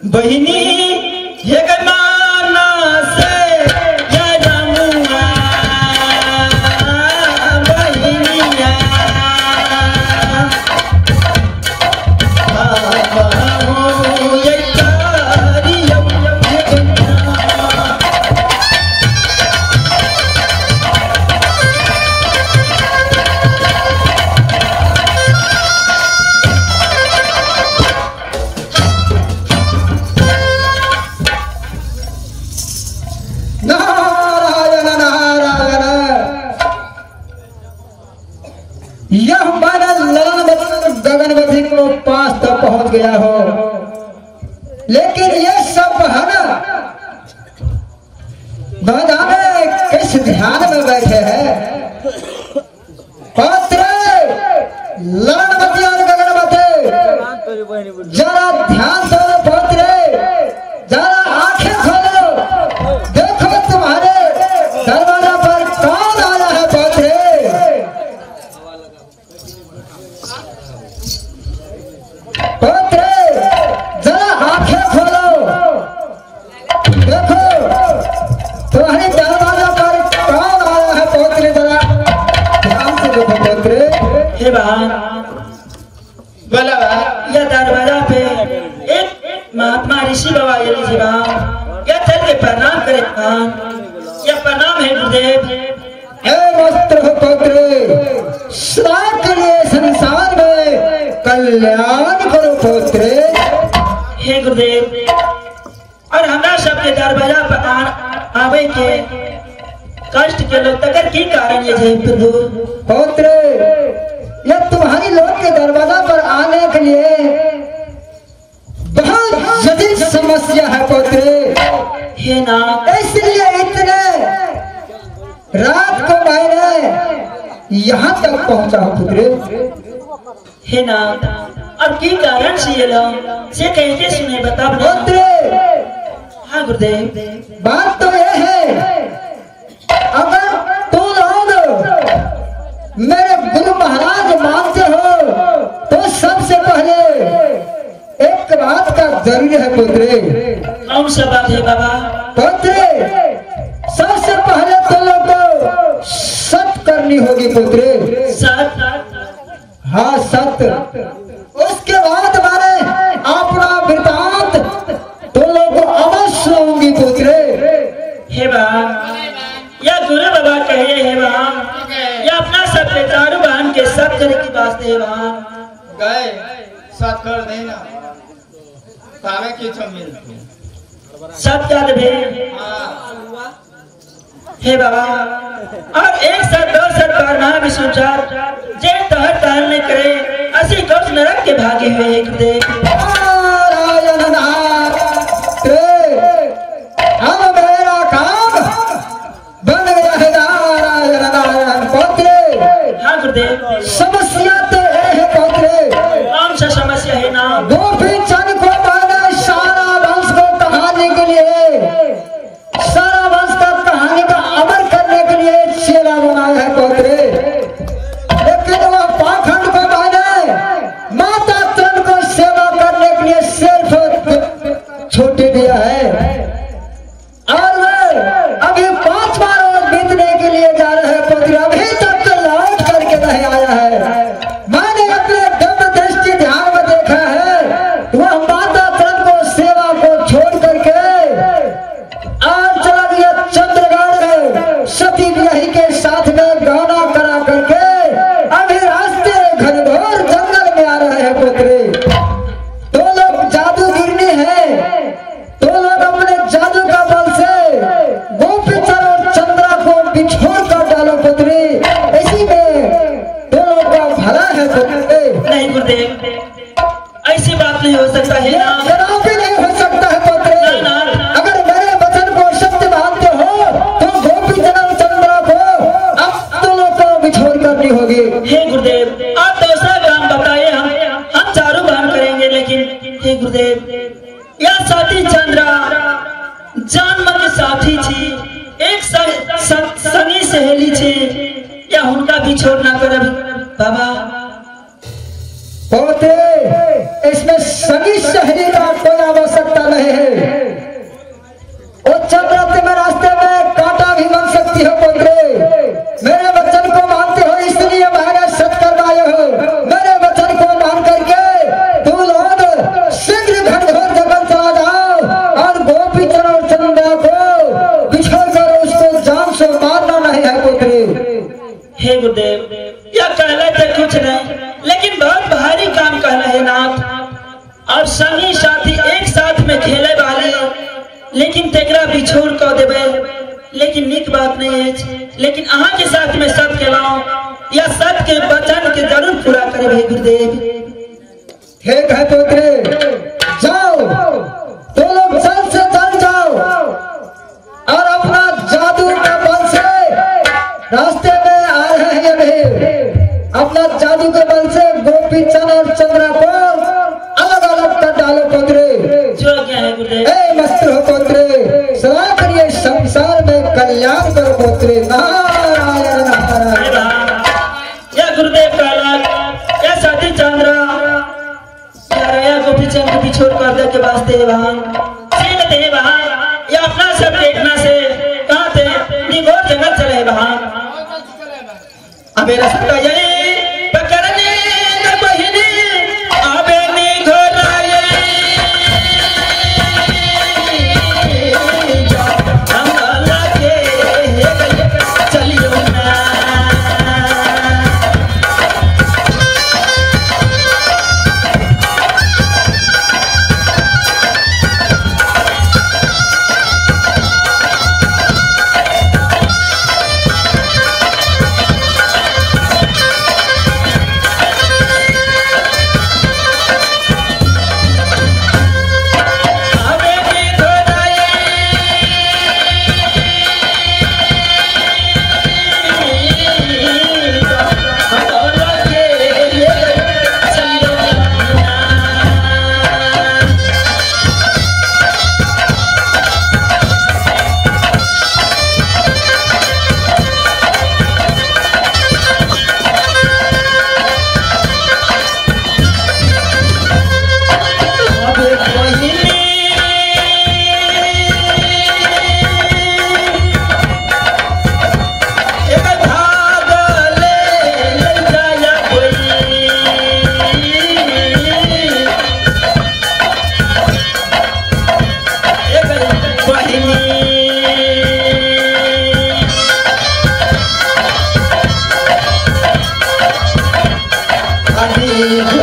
बहिनी ये माना से यह माना गगनवती को पास तक पहुंच गया हो, लेकिन ये सब है ना जाने किस ध्यान में बैठे हैं। पात्र ललनवती और गगनवती जरा ध्यान दो, पात्र जरा आंखें खोलो, देखो तुम्हारे दरवाजा पर कौन आया है। पात्र पात्र जरा आंखें खोलो, देखो तुम्हारे दरवाजा पर कौन आया है। पौत्र जरा बहन बोला यह दरवाजा पे एक महात्मा ऋषि बाबा ये जी बहन यह चल के प्रणाम करे बहन। यह प्रणाम है गुरुदेव। हे मस्त पुत्र, सदा के लिए संसार में कल्याण करो पुत्र। हे गुरुदेव, और हमरा सबके दरवाजा पर आवे के कष्ट के लोग तकर की कारण ये जे प्रभु? पुत्र, यह तुम्हारी लोग के दरवाजा पर आने के लिए बहुत जटिल समस्या है पुत्र। हे नाथ, इसलिए इतने रात को मैंने यहाँ तक पहुँचा हूँ पुत्र। हे नाथ, अब की कारण से ये लोग से कहते सुने बता पुत्र। हाँ गुरुदेव, बात तो यह है, अगर तू लोग मेरे गुरु महाराज मानते हो तो सबसे पहले एक बात का जरूरी है पुत्र। कौन सा बात है बाबा? पुत्र, सबसे पहले तो लोग को सत करनी होगी पुत्र। सत? हाँ सत। उसके बाद मैंने अपना वृतांत तो लोग को अवश्य होंगी पुत्र। हे बाबा, या गुरु बाबा कहे हे बाबा, या अपना सब चारू बहन के सब करे की बात है बाबा। गए सत कर देना तावे की मिलती सब क्या देवे। हे बाबा, और एक साथ दो सत बार महाविष्णु चार जे तहर तहर नहीं करे असी कौश नरक के भागे हुए हैं गुरुदेव। अब मेरा काम बन गया है नारायण नारायण पुत्र। हाँ गुरुदेव, समस्या तो है पुत्र। कौन सा समस्या है ना? गोपी चंद को मैंने सारा वंश को कहानी के लिए, सारा वंश का कहानी का अमर करने के लिए चेला बनाया है पुत्र। लेकिन वह पाखंड को मैंने माता चंद को सेवा करने के लिए सिर्फ छोटी दिया है, और वे अभी 5 बार और बीतने के लिए जा रहे हैं पुत्र। अभी तक तो लौट करके नहीं आया है। मैंने अपने दिव्य दृष्टि ध्यान में देखा है, वह माता चंद को सेवा को छोड़ करके आज चला गया चंद्रगढ़ में सती बिरही के साथ में गाना करा करके अभी रास्ते घनघोर जंगल में आ रहे हैं पुत्र। दो लोग जादूगिरनी है, दो लोग अपने जादू का बल से गोपीचंद और चंद्रा को बिछोड़ कर डालो पुत्री। इसी में दो लोग का भला है पुत्री। नहीं गुरुदेव, ऐसी बात नहीं हो सकता है ना। कदापि नहीं हो सकता है पुत्री। अगर मेरे वचन को सत्य मानते हो तो गोपीचंद और चंद्रा को अब दो लोग को बिछोड़ करनी होगी। हे गुरुदेव, आप दूसरा काम बताइए, हम चारों बहन करेंगे। लेकिन हे गुरुदेव, यह साथी चंद्रा जन्म के साथी छी, एक संगी सहेली छी, या उनका भी छोड़ ना करब बाबा। पोते, इसमें संगी सहेली का कोई आवश्यकता नहीं है। वो चंद्रा तुम्हें रास्ते में कांटा भी बन सकती हो पोते। मेरे वचन को मानते हो इसलिए मैंने सत करवाए हो। मेरे वचन को मान करके तुम लोग शीघ्र घनघोर जंगल चला जाओ और गोपीचंद और चंद्रा को बिछोड़ कर उसको जान से मारना नहीं है पुत्री। हे गुरुदेव, यह कहले थे कुछ नहीं, लेकिन बहुत भारी काम कहले है नाथ। और संगी साथी एक साथ में खेले वाले, लेकिन तेकरा बिछोड़ कर देवे, लेकिन निक बात नहीं है। लेकिन अहाँ के साथ में सब खेलाओ, या सत के वचन के जरूर पूरा करे हे गुरुदेव। ठीक है पुत्री, जाओ तो लोग जल्द से जल्द जाओ और अपना जादू का बल से रास्ते में आ रहे हैं अभी अपना जादू के बल से गोपीचंद और चंद्रा को अलग अलग कर डालो पुत्री। जो क्या है गुरुदेव? ए मस्त हो पुत्री, सदा करिए संसार में कल्याण करो पुत्री। नारायण नारायण। या गुरुदेव कहला, या साथी चंद्रा या गोपीचंद को बिछोड़ कर दे के वास्ते वहां सीन दे वहां, या अपना सब देखना से कहां थे निगोर जंगल चले वहां। अबे रस्ता यही पकड़ने Oh,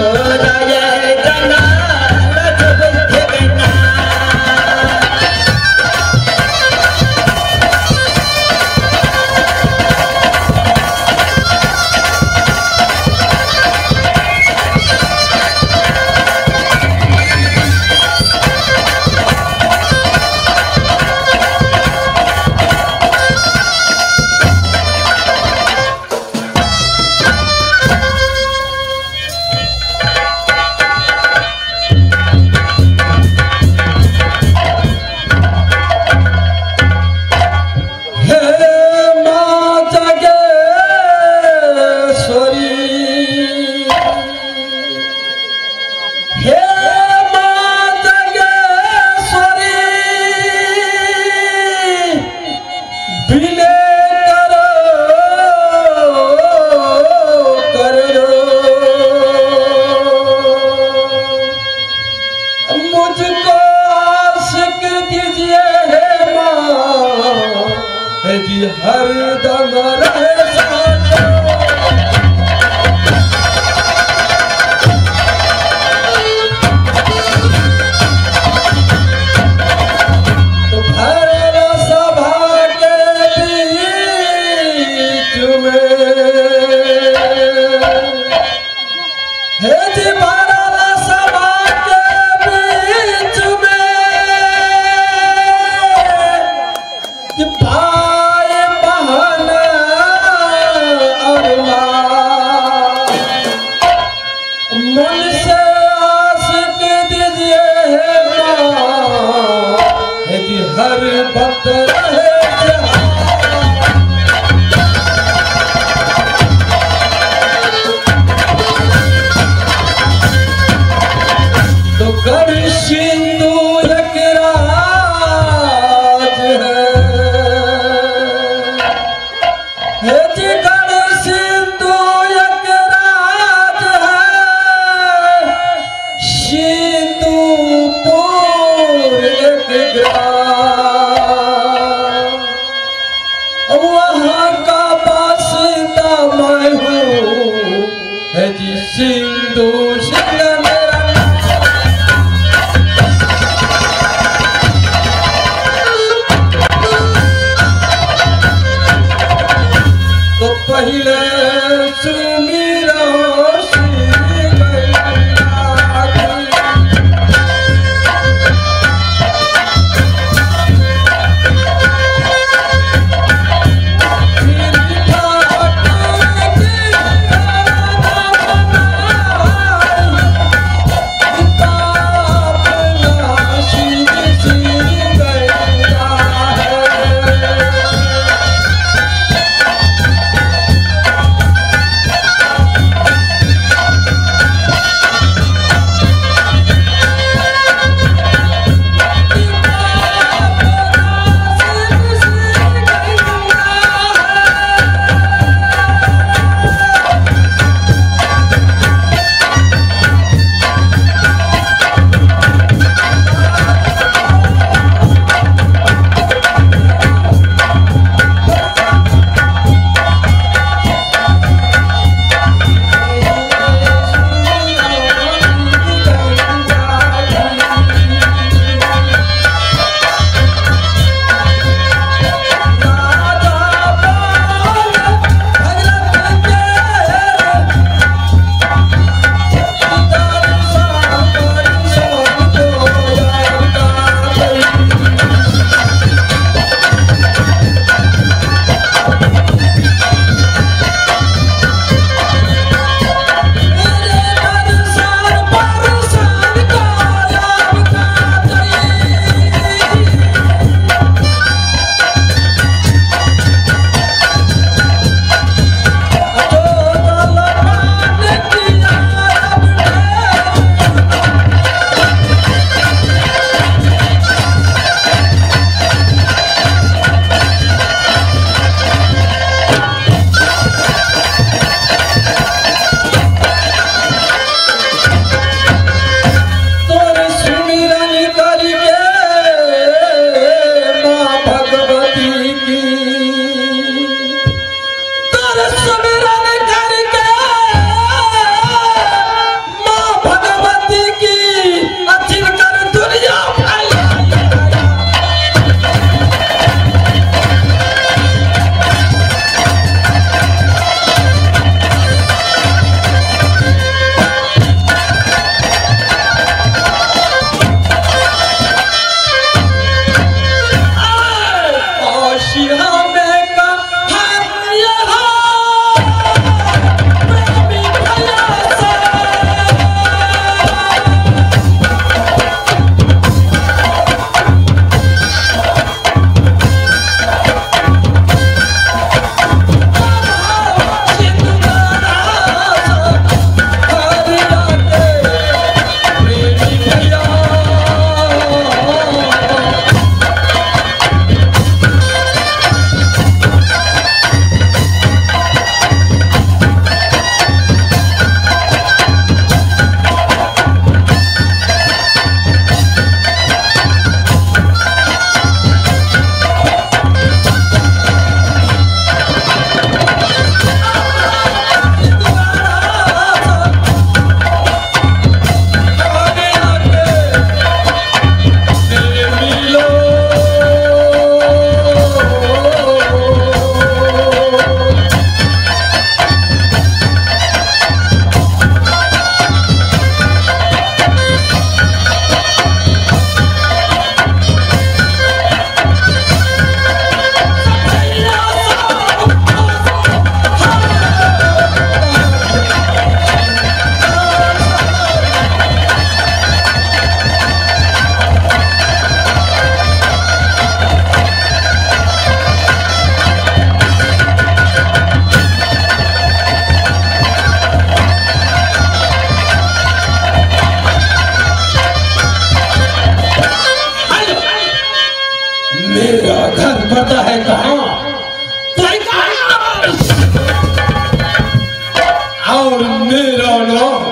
और मेरा नाम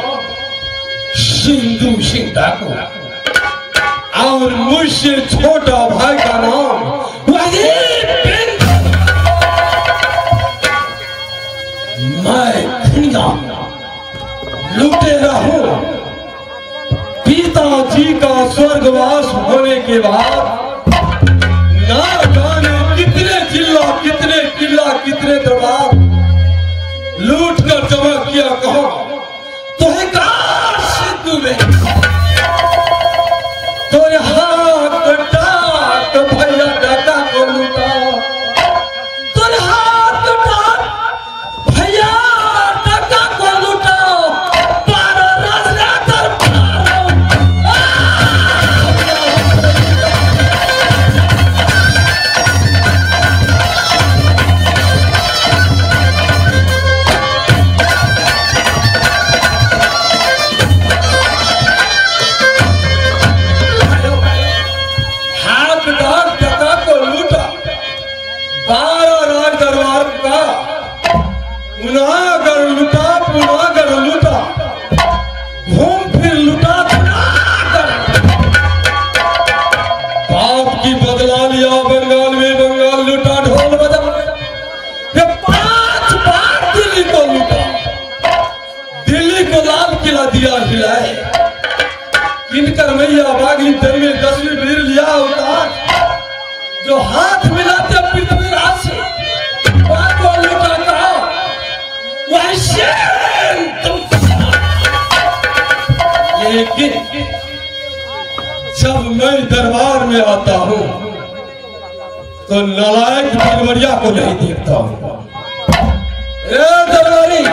सिंधु सिंह ठाकुर और मुझसे छोटा भाई का नाम वजीर बिन। मैं दुनिया लुटेरा हूं। पिताजी का स्वर्गवास होने के बाद ना जाने कितने जिला, कितने किला, कितने दरबार लूट कर जमा किया। कहा तो सिद्धू में तो यहाँ कटाक भैया डाका को लूटा, तो कटाक भैया डाका को लूटा। किनकर मैया बागी तेरहवीं दसवीं वीर लिया अवतार, जो हाथ मिलाते पृथ्वीराज से बाप को लुटा कहा वह शेर तुम। लेकिन जब मैं दरबार में आता हूं तो नालायक दरबारिया को नहीं देखता हूं। ए दरबारी,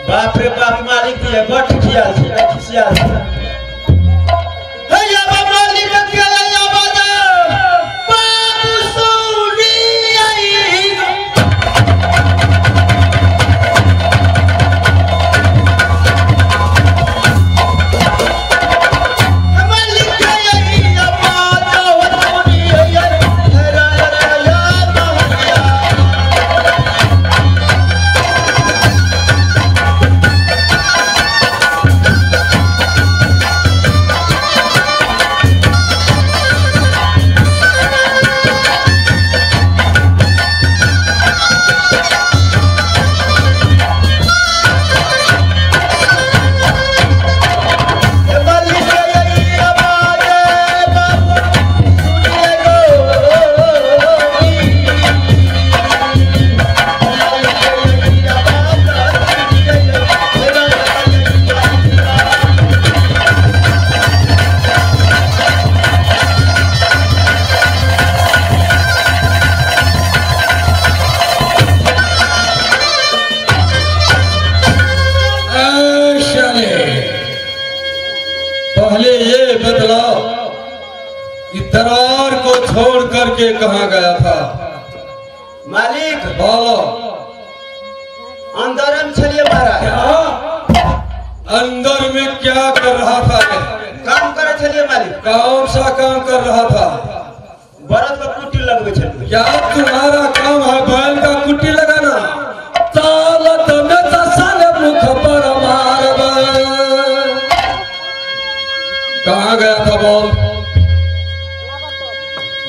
बाप रे बाप, मालिक है बड़ खियाल छै, खिसियाल छै। हैया बाप मालिक के हैया बाजा बाबू सोनी आई। मालिक के हैया बाजा सोनी आई रा रा या महया। पहले ये बतलाओ कि दरबार को छोड़ करके कहाँ गया था? मालिक बोलो। अंदर में चलिए महाराज। अंदर में क्या कर रहा था? काम करे चलिए मालिक। कौन सा काम कर रहा था? बरद का कुट्टी लगवे चलिए। क्या तुम्हारा काम है बैल का कुट्टी लगाना? चालत में साले मुख पर मारब। कहाँ गया था बोल?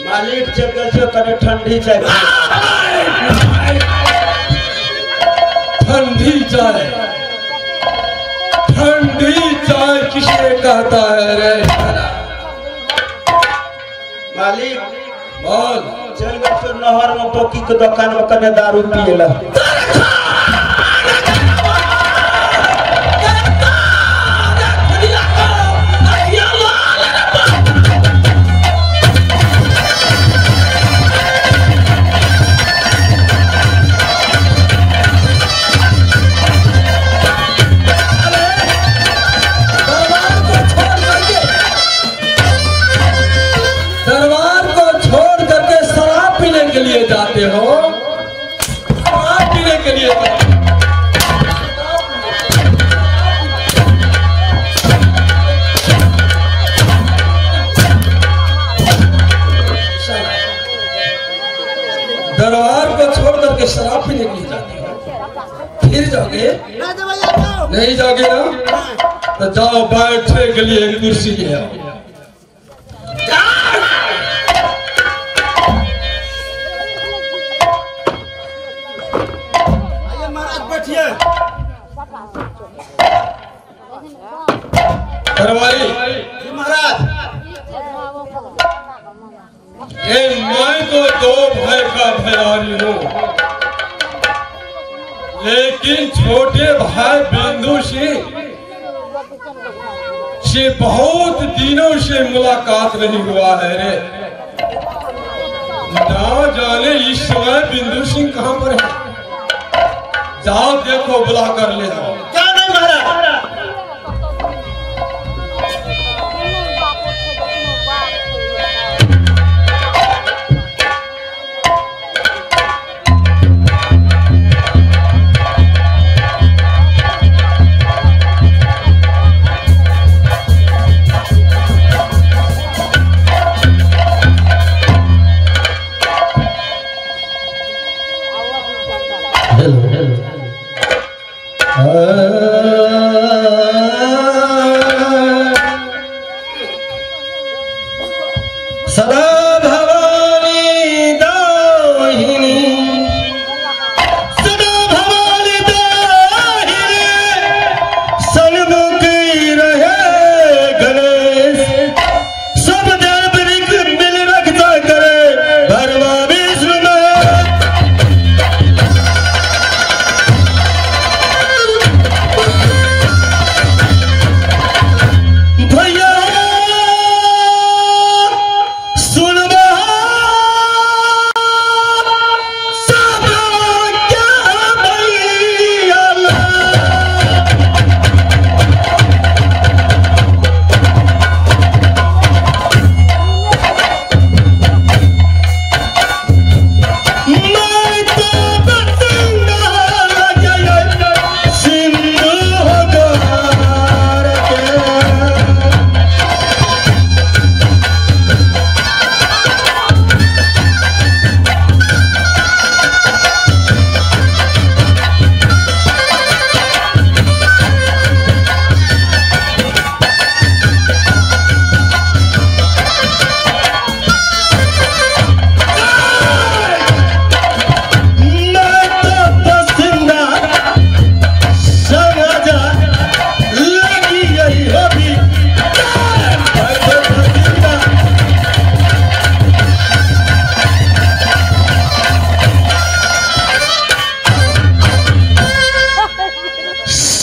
मालिक चल गए छो कने ठंडी चाय। ठंडी चाय, ठंडी चाय किसे कहता है रे? मालिक बोल। चल गए छो नहर में बोकी के दुकान में कने दारू पिएला। दरबार को छोड़ करके शराब पीने के लिए जाते हो, शराब पीने के लिए जाते हो। पीने के लिए जाते हो, फिर जाओगे? नहीं जाओगे ना, तो जाओ बैठने के लिए एक कुर्सी ले आओ। महाराज बैठिए। दरबारी महाराज, ये मैं तो दो भाई का भैयारी हूँ, लेकिन छोटे भाई बिंदु सिंह से बहुत दिनों से मुलाकात नहीं हुआ है रे। ना जाने इस समय बिंदु सिंह कहाँ पर है। जाओ देखो, बुला कर ले आओ। क्या नहीं महाराज? सदा भवानी दाहिनी, सदा भवानी दाहिनी, सन्मुख रहे गणेश, सब देव मिल रक्षा करे भरवा विष्णु में। भैया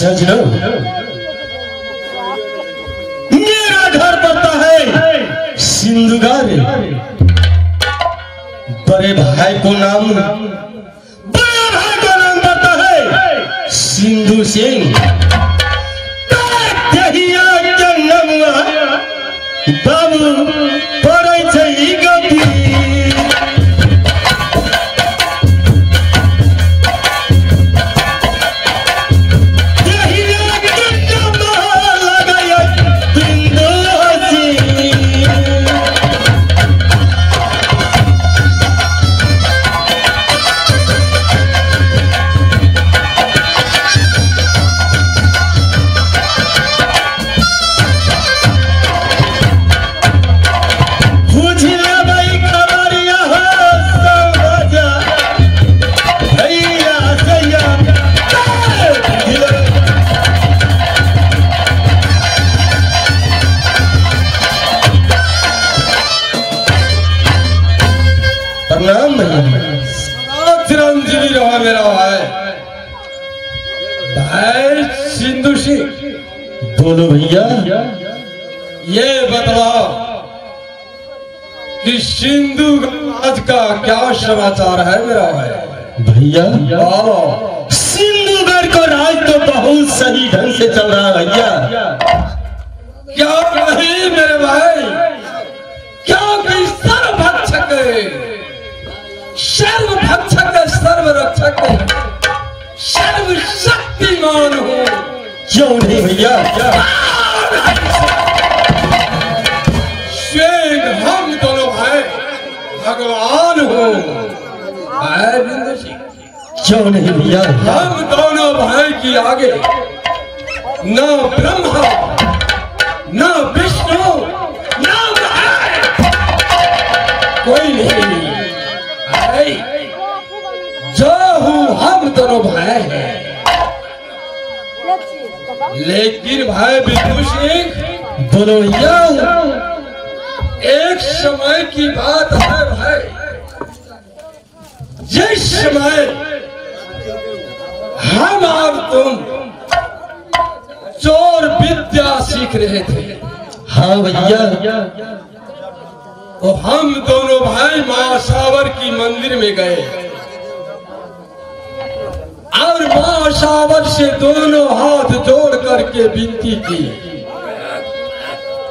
सजनों, मेरा घर पड़ता है सिंधुगार, बड़े भाई को नाम, बड़े भाई को नाम पड़ता है सिंधु सिंह। बाबू पड़ै छै गति, चिरंजीवी रहा मेरा भाई, भाई सिंधु सिंह। बोलो भैया। ये बतलाओ कि सिंधु आज का क्या समाचार है मेरा भाई? भैया सिंधुगढ़ को राज तो बहुत सही ढंग से चल रहा है भैया। क्या नहीं मेरे भाई, क्या कि सर्वभक्षक सर्वभक्षक सर्वरक्षक सर्वशक्तिमान हो। क्यों नहीं भैया? स्वयं हम दोनों भाई भगवान हो। भाई बिंदु सिंह। क्यों नहीं भैया? हम दोनों भाई की आगे ना ब्रह्मा ना विष्णु ना कोई नहीं। जो हूं हम दोनों भाई हैं। लेकिन भाई बिट्टू सिंह बोलो भैया, एक समय की बात है भाई, जिस समय हम और तुम चोर विद्या सीख रहे थे। हाँ भैया। तो हम दोनों भाई मां सावर की मंदिर में गए और मां सावर से दोनों हाथ जोड़ करके विनती की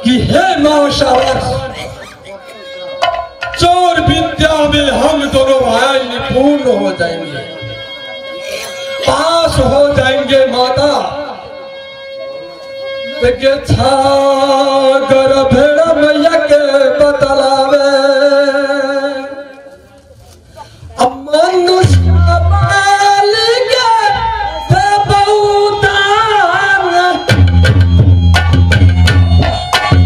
कि हे मां सावर, चोर विद्या में हम दोनों भाई निपुण हो जाएंगे, पास हो जाएंगे माता। के छागर भेड़ा मैया के बतलावे, अब मनुष्य बाल के बहुदान,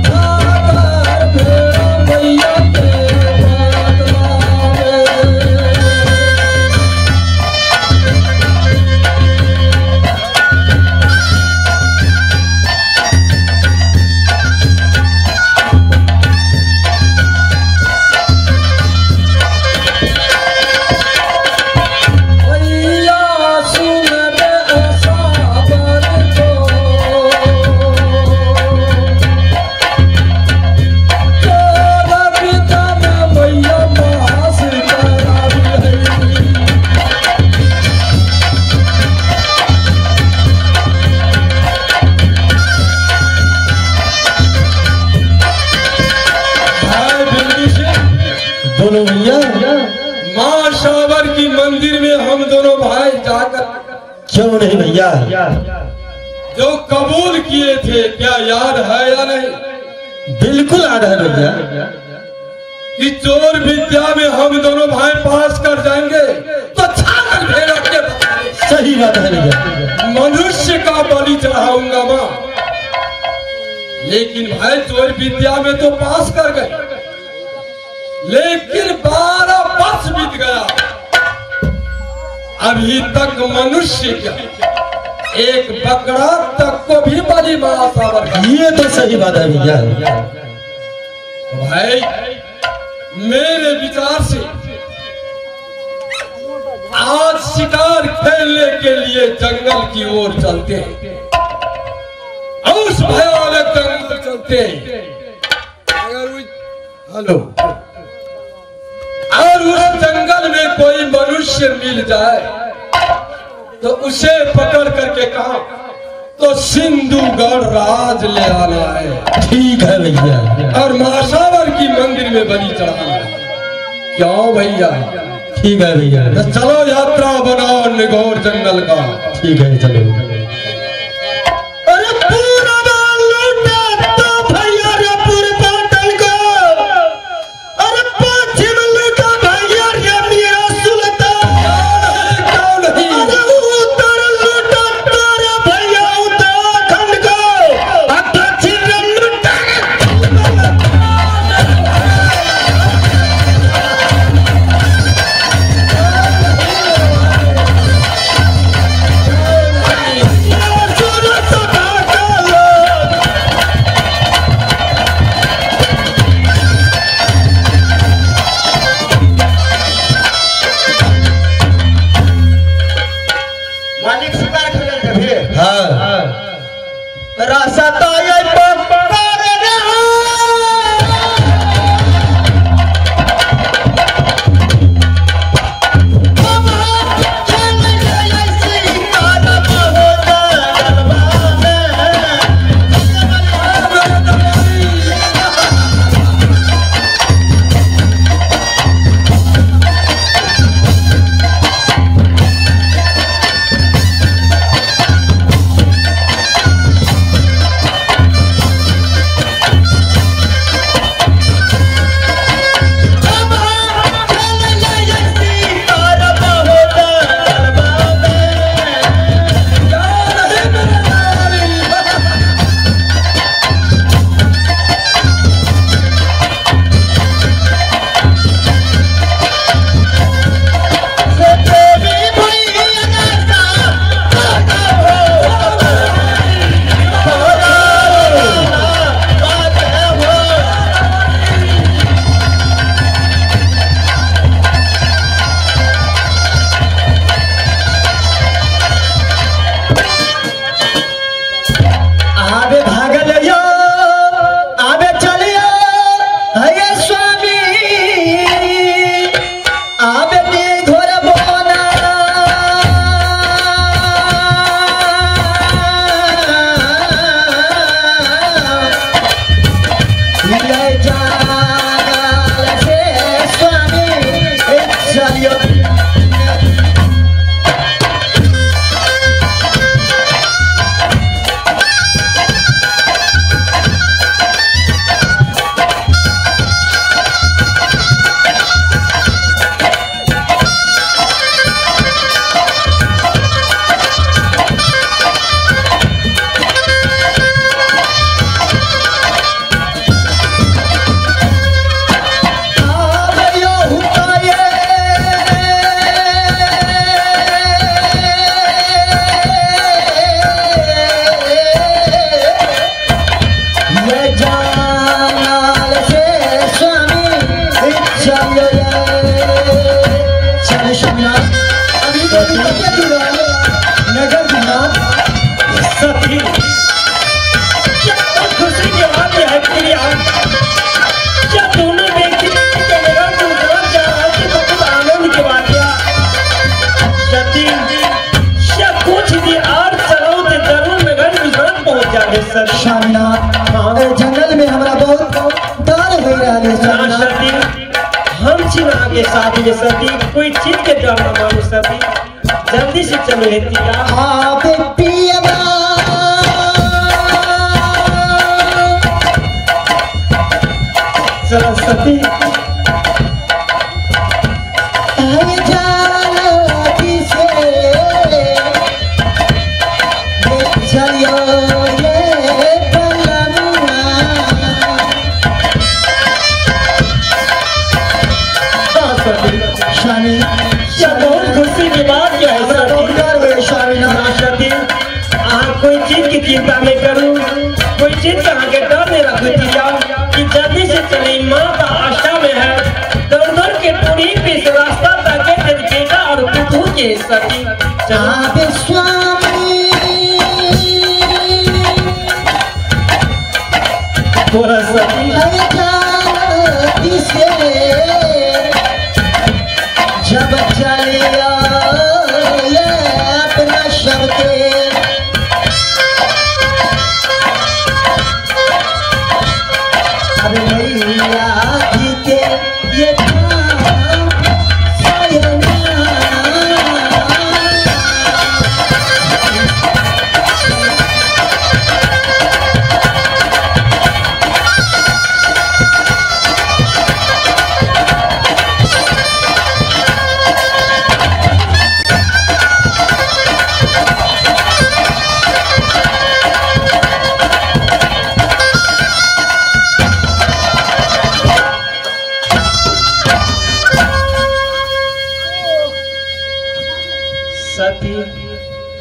छागर भेड़ा मैया के बतलावे। बोलो भैया। मां सावर की मंदिर में हम दोनों भाई जाकर, क्यों नहीं भैया, जो कबूल किए थे, क्या याद है या नहीं? बिल्कुल याद है भैया। कि चोर विद्या में हम दोनों भाई पास कर जाएंगे तो छागर भेड़ा के, सही बात है भैया, मनुष्य का बलि चढ़ाऊंगा मां। लेकिन भाई चोर विद्या में तो पास कर गए, लेकिन 12 वर्ष बीत गया, अभी तक मनुष्य क्या एक बकरा तक को भी बलि मां सावर का। ये तो सही बात है भैया। भाई मेरे विचार से आज शिकार खेलने के लिए जंगल की ओर चलते हैं, उस भयानक जंगल चलते हैं। अगर हेलो और उस जंगल में कोई मनुष्य मिल जाए तो उसे पकड़ करके कहा तो सिंधुगढ़ राज ले आना है। ठीक है भैया। और महासावर की मंदिर में बलि चढ़ाना है। क्यों भैया? ठीक है भैया। तो चलो यात्रा बनाओ निगोर जंगल का। ठीक है चलो। अरे पूरा लूटा तो भैया रे पूरे पाटन को, अरे पश्चिम लूटा भैया रे मेरा सुल्तान, अरे उत्तर लूटा तेरे भैया उत्तराखंड को, और दक्षिण लूटा। साथ में सती, कोई चीज के डर न मानो सती, जल्दी से चलो हे तिरिया। आबे पियबा चलो सती। बहुत खुशी की बात क्या है सती, कोई चीज की चिंता नहीं करूँ, कोई चीज का आगे डर नहीं रखू तिरिया, कि जल्दी से चली माँ का आशा में है, दौड़ दौड़ के पूरी इस रास्ता तक बेटा और पुतहू के सती। थोड़ा सती जब चलिया ये अपना शब्द अब मैया जी के ये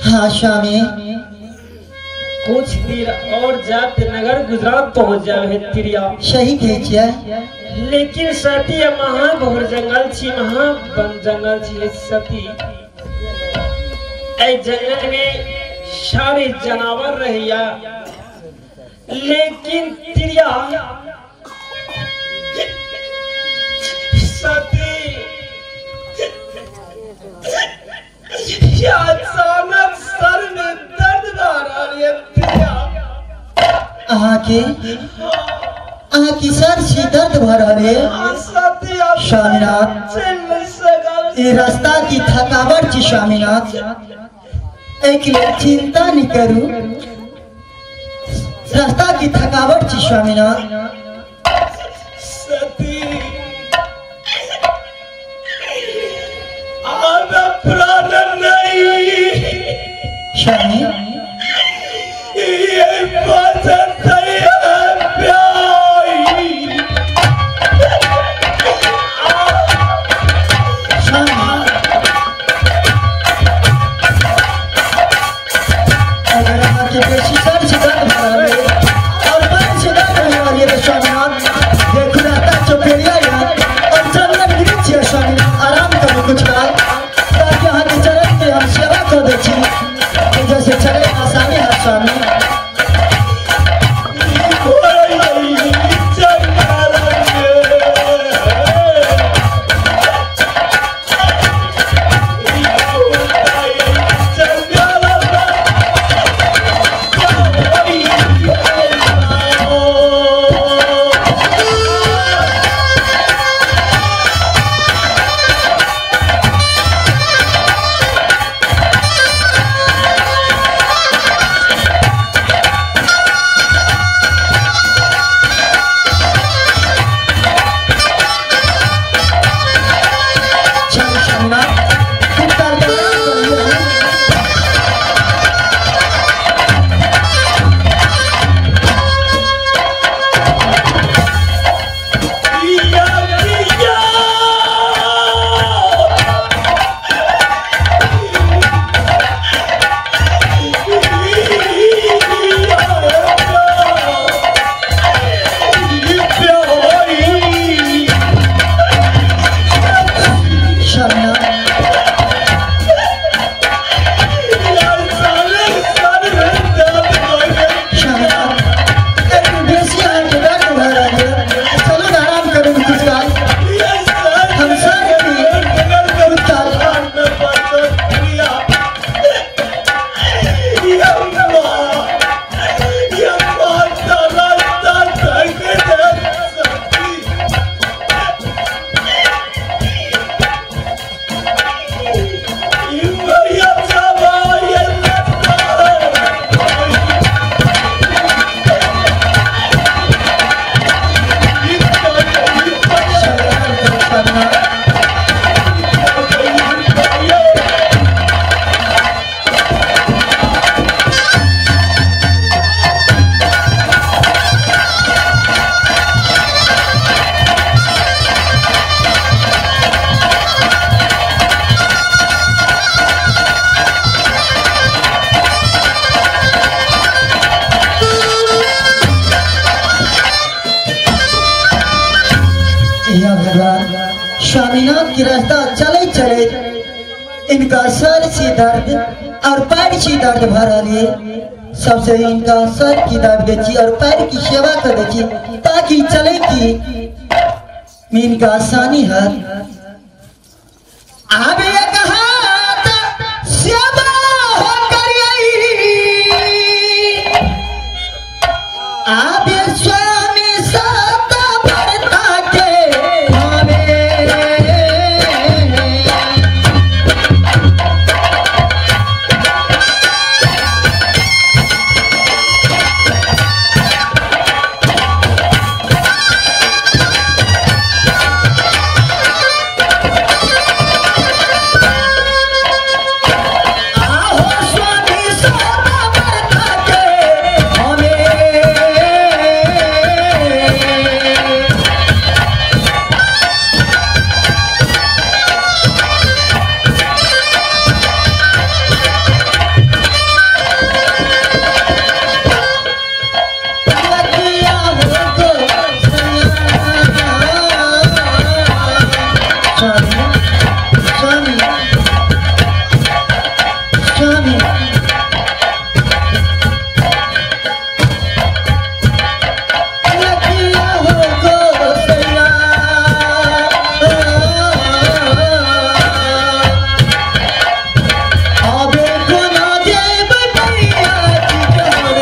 हाँ स्वामी, कुछ देर और जाते नगर गुजरात पहुंच जाए है तिरिया। सही कहै छियै, लेकिन सती महाघोर जंगल छी, महावन जंगल छी सती। ए जंगल में सारे जानवर रहिया, लेकिन तिरिया सती अचानक सर में दर्द आ रहा है तिरिया। अहाँ के सर से दर्द भ रहल है स्वामीनाथ? ई रास्ता की थकावट छी स्वामीनाथ, एहिके लेल चिंता नहीं करू, रास्ता की थकावट छी स्वामीनाथ। सती आब प्राण नहीं स्वामी, ये बचत है प्यारी। अगर अहाँके बेसी सर से दर्द भऽ रहल है और पैर से दर्द भऽ रहल है स्वामीनाथ, देखू रास्ता चौपेरिया यऽ और चन्दन वृक्ष यऽ स्वामीनाथ, आराम करू कुछ काल ताकि अहाँके चरण के हम सेवा कऽ दै छी, जैसे चले आसानी है स्वामी। स्वामीनाथ की रास्ता चले चले इनका सर से दर्द और पैर से दर्द भर रही। सबसे इनका सर की दाब दी और पैर की सेवा कर दी ताकि चले की इनका आसानी है। आबे हाथ सेवा हो आबे स्वामी सत भरता के भावे। आहो स्वामी सत भरता के भावे। स्वामी स्वामी लखिया हो गोसैया। आबे कोना जेब पैया की कहर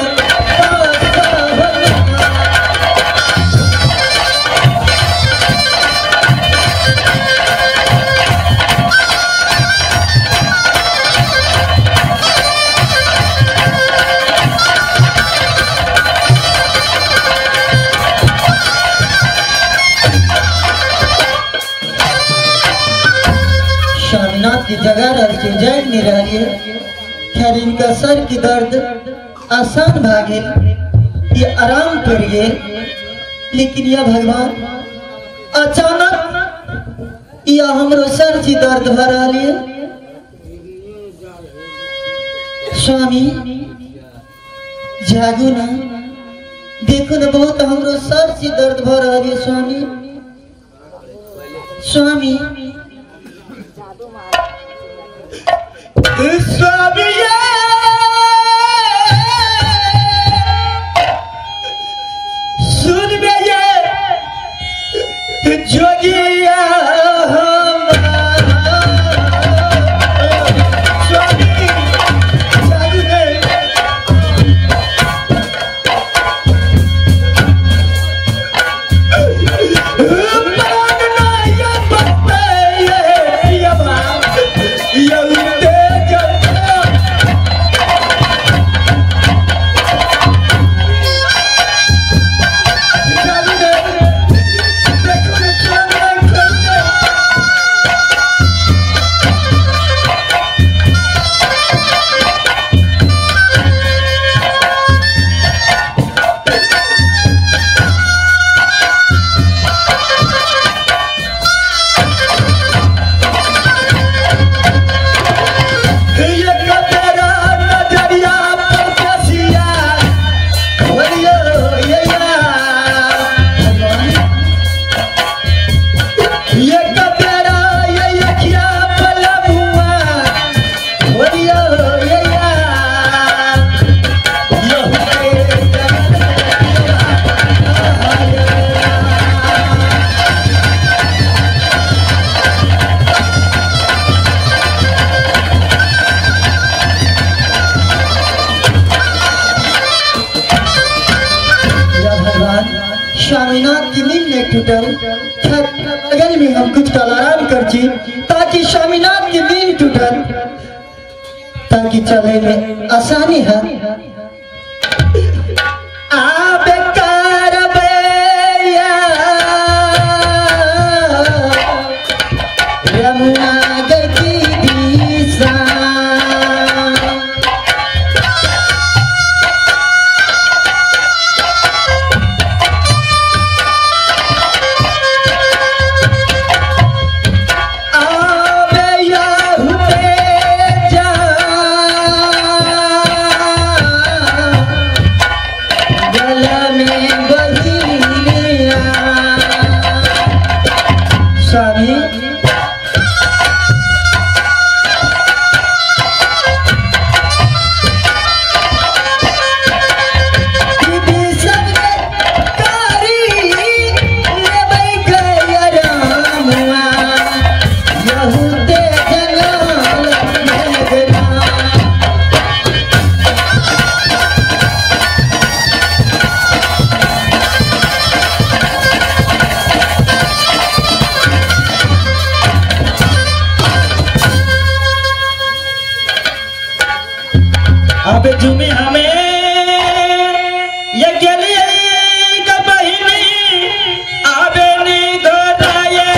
स्वामीनाथ की जगह रह के जाग नहीं रही है। खैर इनका सर की दर्द आसान भागे, ये आराम कर गए। लेकिन यह भगवान अचानक यह हमरो सर की दर्द भर रही है। स्वामी जागू ना, देखो ना बहुत हमरो सर से दर्द भर रही है। स्वामी स्वामी स्वामी सुन बे ये जोगिया स्वामी जागू रे। स्वामीनाथ की नींद नहीं टूटल। खैर बगल में हम कुछ काल आराम कर छी ताकि स्वामीनाथ की नींद टूटल, ताकि चले में आसानी है। आबे करबैया रमुआ गई दिशा। आबे याहू ते जा। अब जुमे हमें ये गली का बहिनी आबे नी दोराए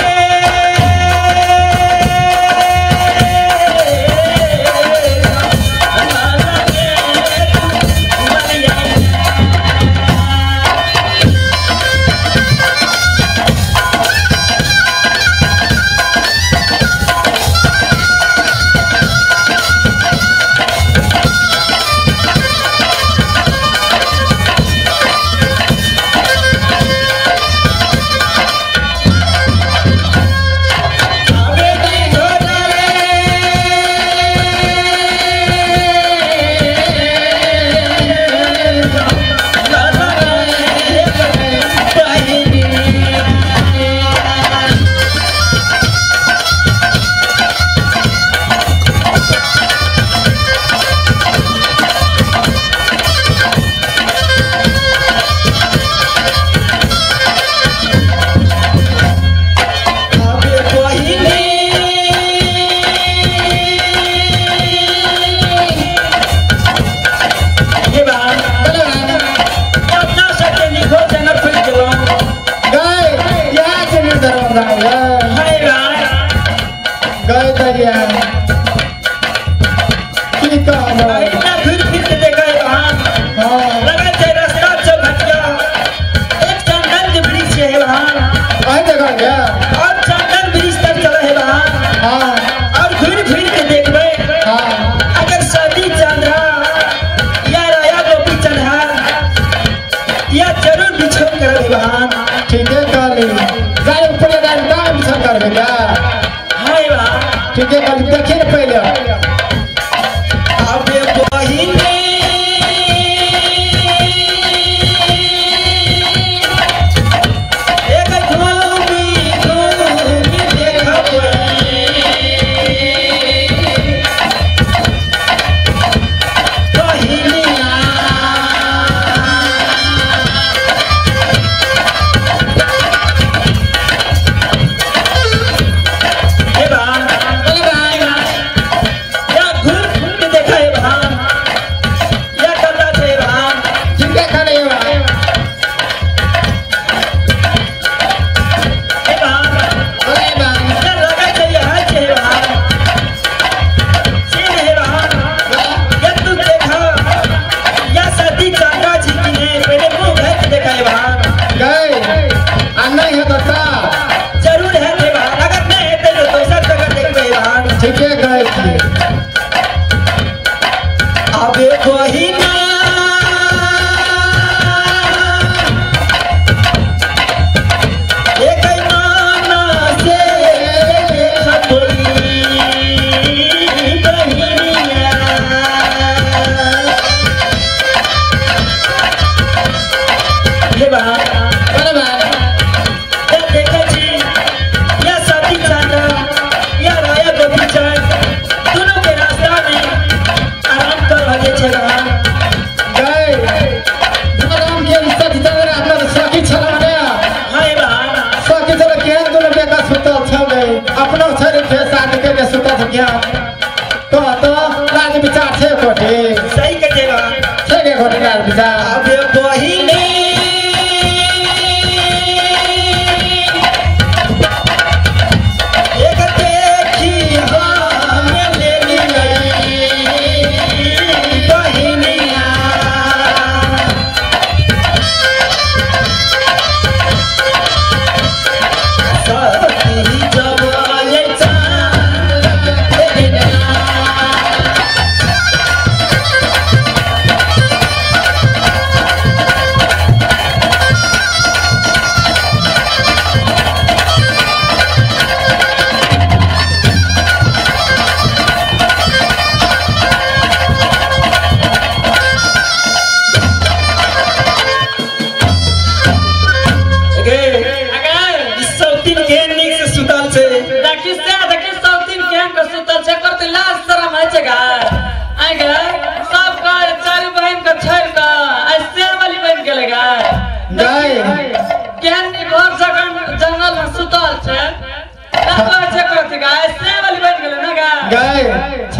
ठीक है कल देखिए ना पहले अबे बहिनी एक घूमी घूमी देखबै बहिनिया हे बा अबे बहिना एक माना से खबरी बहिनिया हे बा देखै छी या सती चांदा या राया गोपी चंद दोनों के रास्ता में आराम कर रहल छै गए आराम के सती चांदा अपना सखी छला ने हां बा सखी छला केहन दोनों बेका सुतल छलै अपनो छरे के साथ के सुतल छ क्या तो तो राज विचार छे कोठे सही के बा छे के कोठे राज विचार अबे बहिनी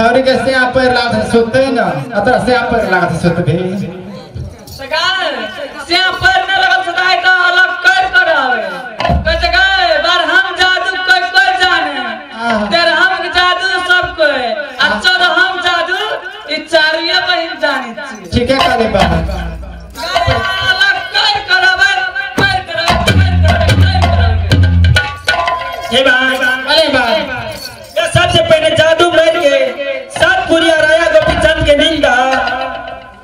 छौरी के से पैर लागत सुतते न अतरा से पैर लागत सुतबे सगाय से पैर न लगल सदाय त अलग कर कर आवे कहै गाय बार हम जादू कोई कोई जाने तेर हम जादू सब कोई आ चल हम जादू ई चारिया बहिन जाने छी। ठीक है काले बाबा अलग कर कर आवे कर कर कर कर कर। हे भाई अरे भाई ये सबसे पहले जादू मार के सात पुरिया राया गोपी चंद के नींद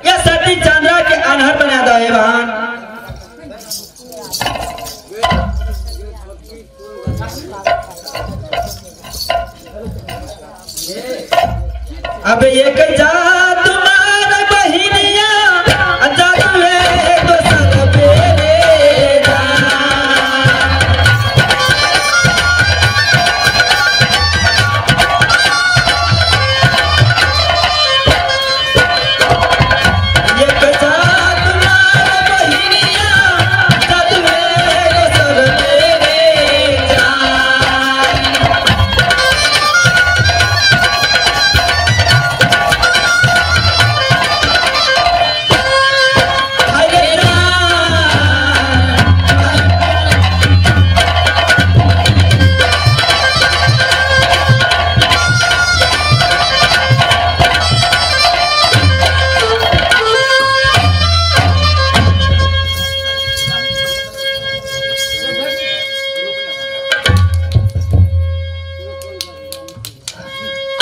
ये सती चंद्रा के अनहर बना दो। हे बहन अब एक जादू मार बहिनिया जादू है तो सब तेरे। एक जादू मार बहिनिया जादू है तो सब तेरे।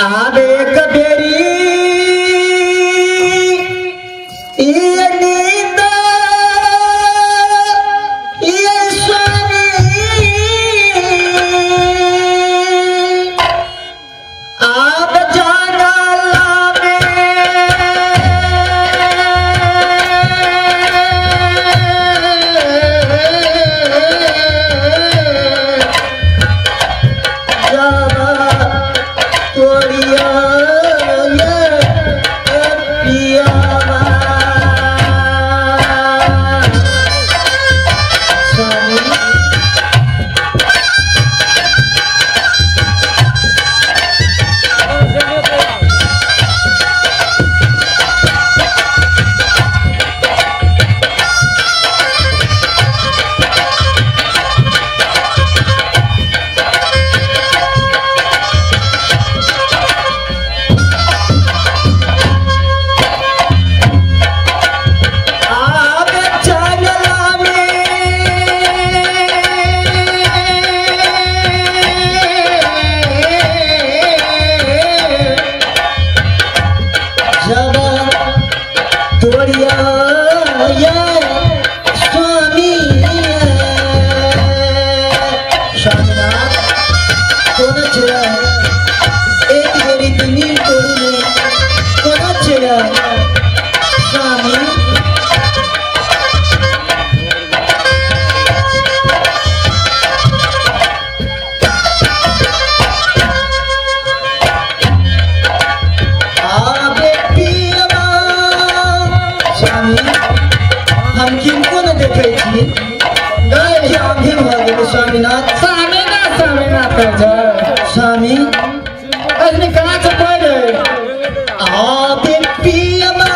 आबे कबेरी ये नींद ये स्वामी आप जाना लावे स्वामीनाथ स्वामीनाथ स्वामीनाथ स्वामी अजनी कहाँ से पढ़े आबे पियमा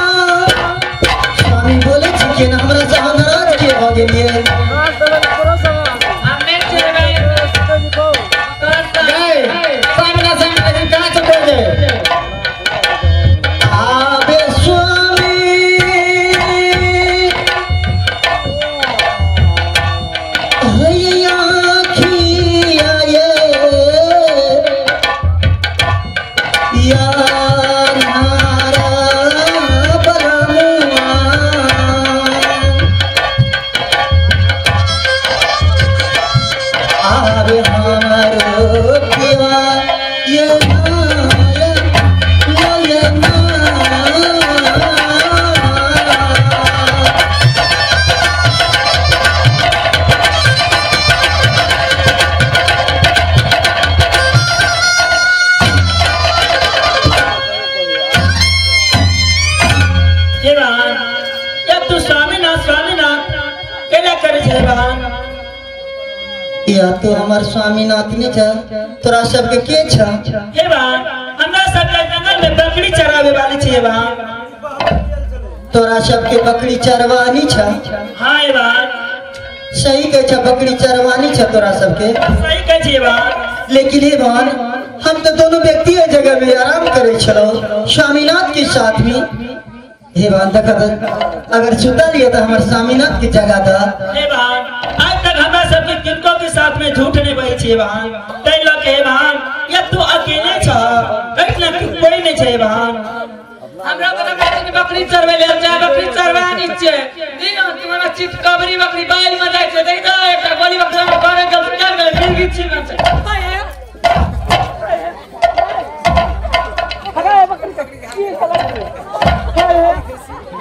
स्वामी बोले छी ना हमरा से नाराज के हो गेलिए हमें चलबे गए स्वामीनाथ स्वामीनाथ कहाँ से पढ़े आबे स्वामी हैया खिया ये या नारा बरमुआ आबे हमारो पिवा ये माया ये माया। हे बहन या तू स्वामीनाथ स्वामीनाथ केला करे छे बहन? या तो हमार स्वामीनाथ नहीं छ, तोरा सबके के छ? हे बहन, हमरा सबके जंगल में बकरी चरावे वाली छी बहन। तोरा सबके बकरी चरवानी छ? हां हे बहन। सही कहे छ, बकरी चरवानी छ तोरा सबके। सही कहे छी बहन। लेकिन हे बहन, हम तो दोनों व्यक्ति जगह में आराम करे छलो स्वामीनाथ के साथ में। हे बहन देखा, अगर सुता लिए तो हमारे स्वामीनाथ की जगह था। हे बहन, आज तक हमरा सबके किनको के साथ में झूठ नहीं बही छी बहन। तै लऽ के हे बहन, या तू अकेले छ, ना कोई नहीं छै बहन। हमरा बता बकरी चरवे ले जाय, बकरी चरवानी छै। दिन तुम्हारा चितकबरी बकरी बाइल में जाय छै, देख एकटा गोली बकरी में बारे गल चल गेल, मिर्गी छी में छै।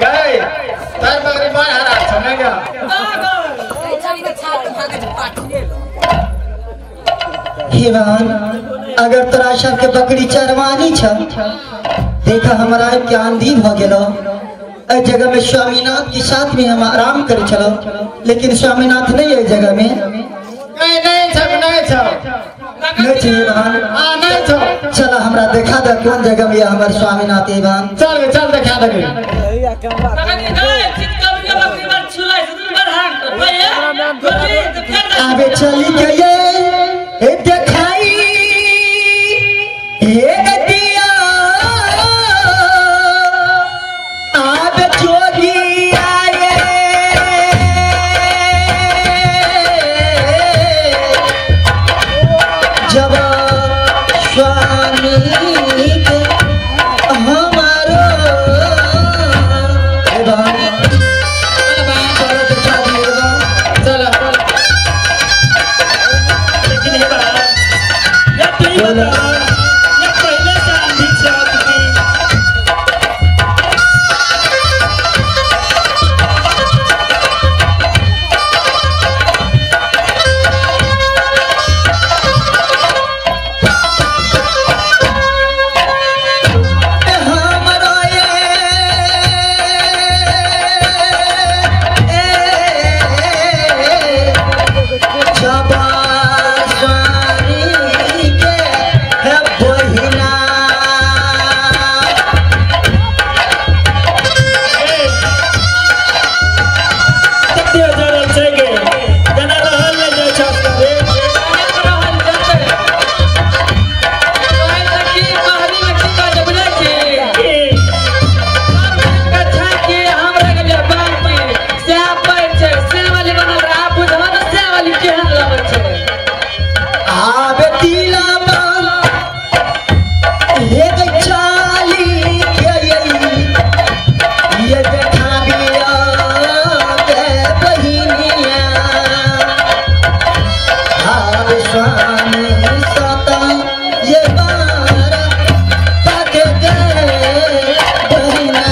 गए तार बकरी बार हरा छ नै गा। हे बहन, अगर तोरा सबके बकरी चरवानी छ, देखा हमारा के आंधी भ गेलो। एहि जगह में स्वामीनाथ के साथ में हम आराम करे छलो, लेकिन स्वामीनाथ नहीं है जगह में। नहीं नहीं छ, नहीं छ, नहीं छ बहन। हां नहीं छ। चला हमरा देखा दे कौन जगह में हमार स्वामीनाथ है बहन। चल चल देखा दे। आबे चली गए देखाई एक दिया, आबे जोगी आए जब स्वामी के हमारो। चलो लेकिन हे बहन, या तू ही बता, या पहले से आंधी छै आपकी? हमरो जब स्वामी के बहिना। कते जरल छै गे, जना रहल नहि जाइ छै रे। आबे तिला हे चाली के ये देखाबिया के बहिनिया। आबे स्वामी सता ये बार पाके गए बहिना।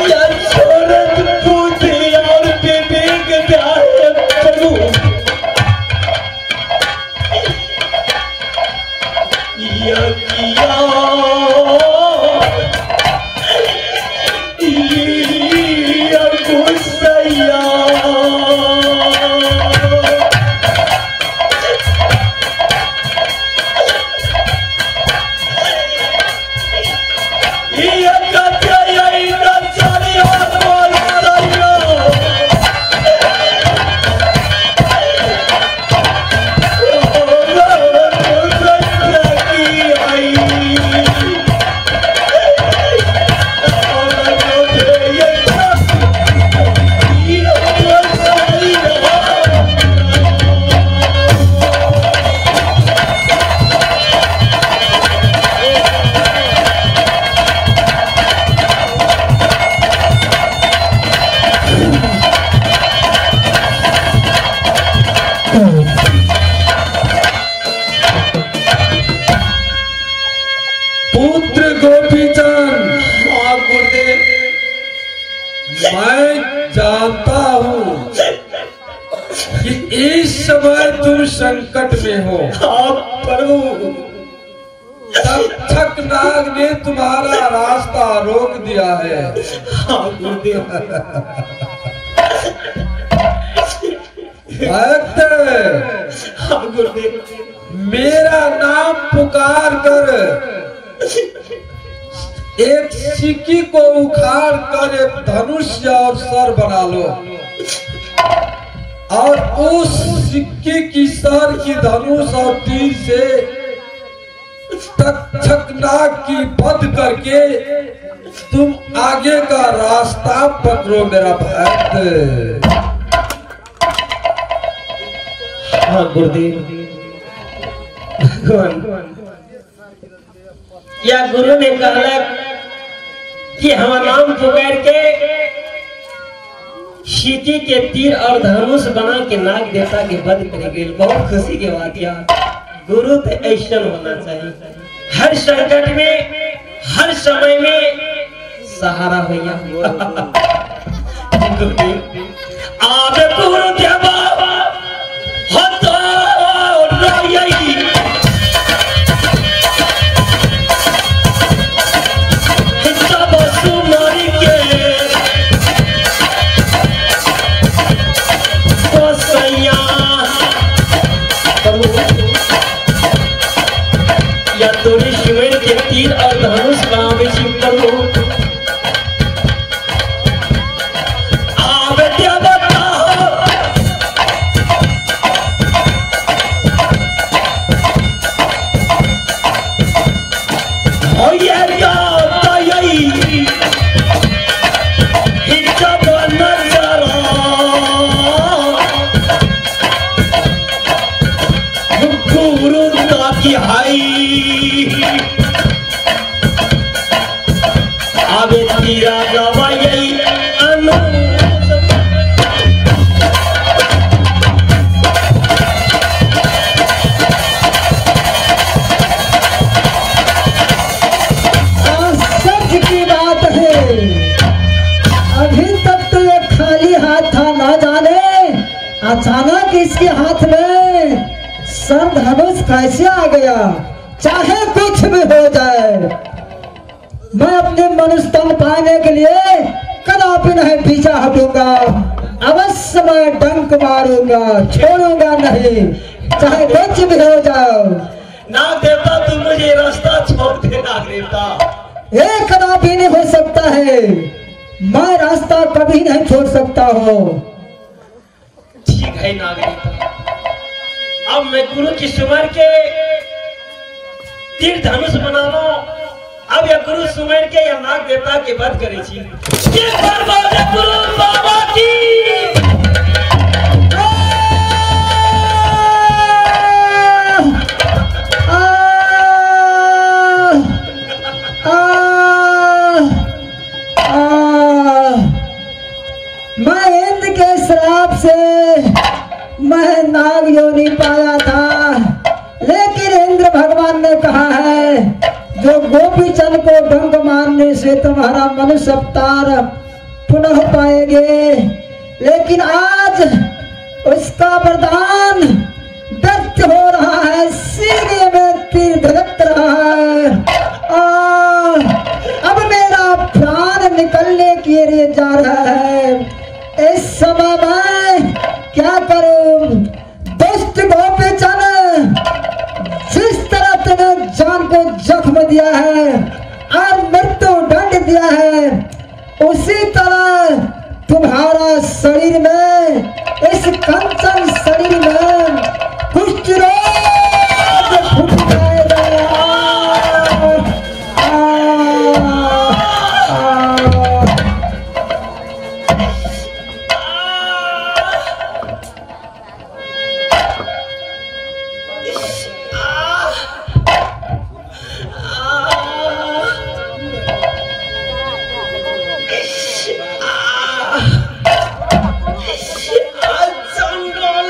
यार छोरत बुद्धि और विवेक प्यारे प्रभु, या किया या गुस्सैया। या कत्या या चालिया बोलैया। पुत्र गोपीचंद, मैं जानता हूँ इस समय तुम संकट में हो। हाँ प्रभु। तक्षक नाग ने तुम्हारा रास्ता रोक दिया है। हाँ गुरुदेव। भक्त। हाँ गुरुदेव। मेरा नाम पुकार कर एक सिक्की को उखाड़ कर एक धनुष और सर बना लो और उस सिक्की की सर की धनुष और तीर से तक्षक नाग की वध करके तुम आगे का रास्ता पकड़ो मेरा भक्त। हाँ गुरुदेव। भगवान या गुरु ने कहला कि हम नाम पुकार के सिक्की के तीर और धनुष बना के नाग देवता के वध करे गए। बहुत खुशी के बात यार, गुरु तो ऐसा होना चाहिए, हर संकट में हर समय में सहारा होया। आवे गुरु देवा हो तो रही सब सुमर के कोसैया या तोरी शिवर के तीर और धनुष बनावे छी प्रभु। आवे देवता हो ये गाता यही जब नजरा गुरु की हाई आवे तीरा गवाई अनु। सच की बात है, अभी तक तो ये खाली हाथ था, ना जाने अचानक इसके हाथ में सर धनुष कैसे आ गया। चाहे कुछ भी हो जाए, मैं अपने मनुष्य तन पाने के लिए कदापि नहीं पीछा हटूंगा। अवश्य मैं डंक मारूंगा, छोड़ूंगा नहीं, चाहे कुछ भी हो जाए। नाग देवता तुम मुझे रास्ता छोड़ दे। नाग देवता ये कदापि नहीं हो सकता है, मैं रास्ता कभी नहीं छोड़ सकता हूँ। ठीक है नाग देवता, अब मैं गुरु की सुमर के तीर धनुष बना लो। अब यह गुरु सुमर के या नाग देवता के वध करे छी। ये गुरु बाबा की। मैं इंद्र के श्राप से मैं नाग योनि पाया था, लेकिन इंद्र भगवान ने कहा है जो गोपी चंद को डंक मारने से तुम्हारा मनुष्य अवतार पुनः पाएंगे। लेकिन आज उसका वरदान व्यर्थ हो रहा है, सीने में तीर धड़क रहा है। अब मेरा प्राण निकलने के लिए जा रहा है। इस समय मैं क्या करूं? दुष्ट गोपी चंद, जिस तरह तूने जान को जख्म दिया है और मृत्यु दंड दिया है, उसी तरह तुम्हारा शरीर में, इस कंचन शरीर में कुष्ठ रोग फूट जाएगा। चंडाल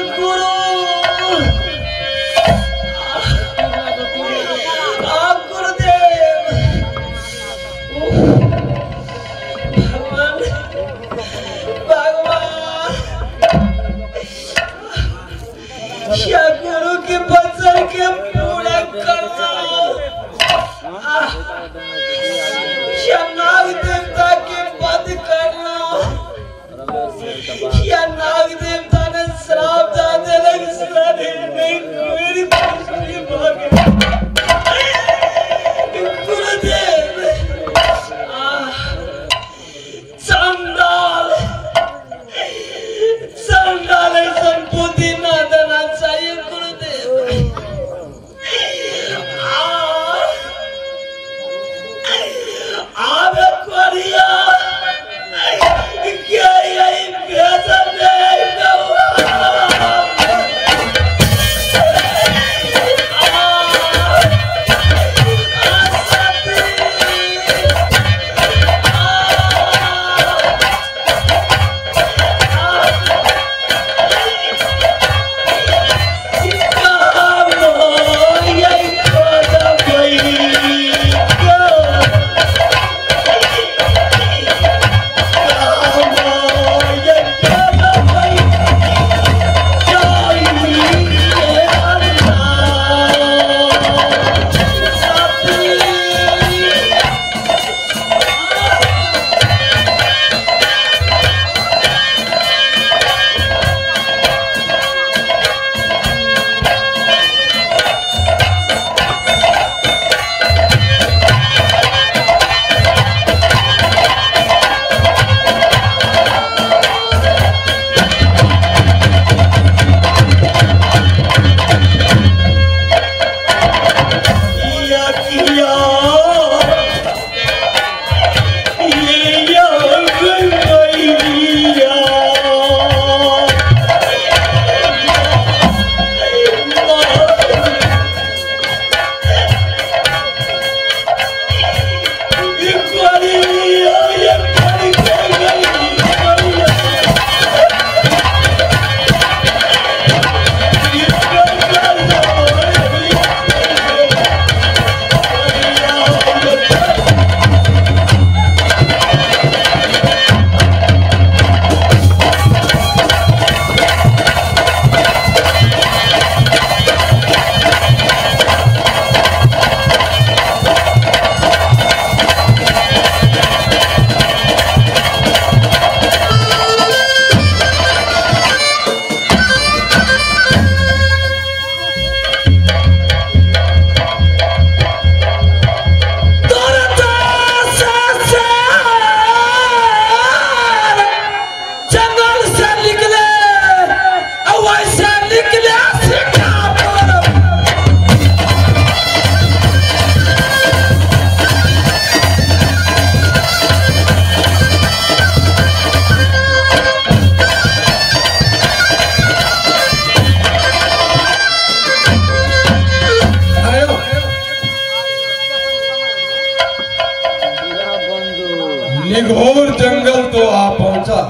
निघोर जंगल तो आ पहुंचा।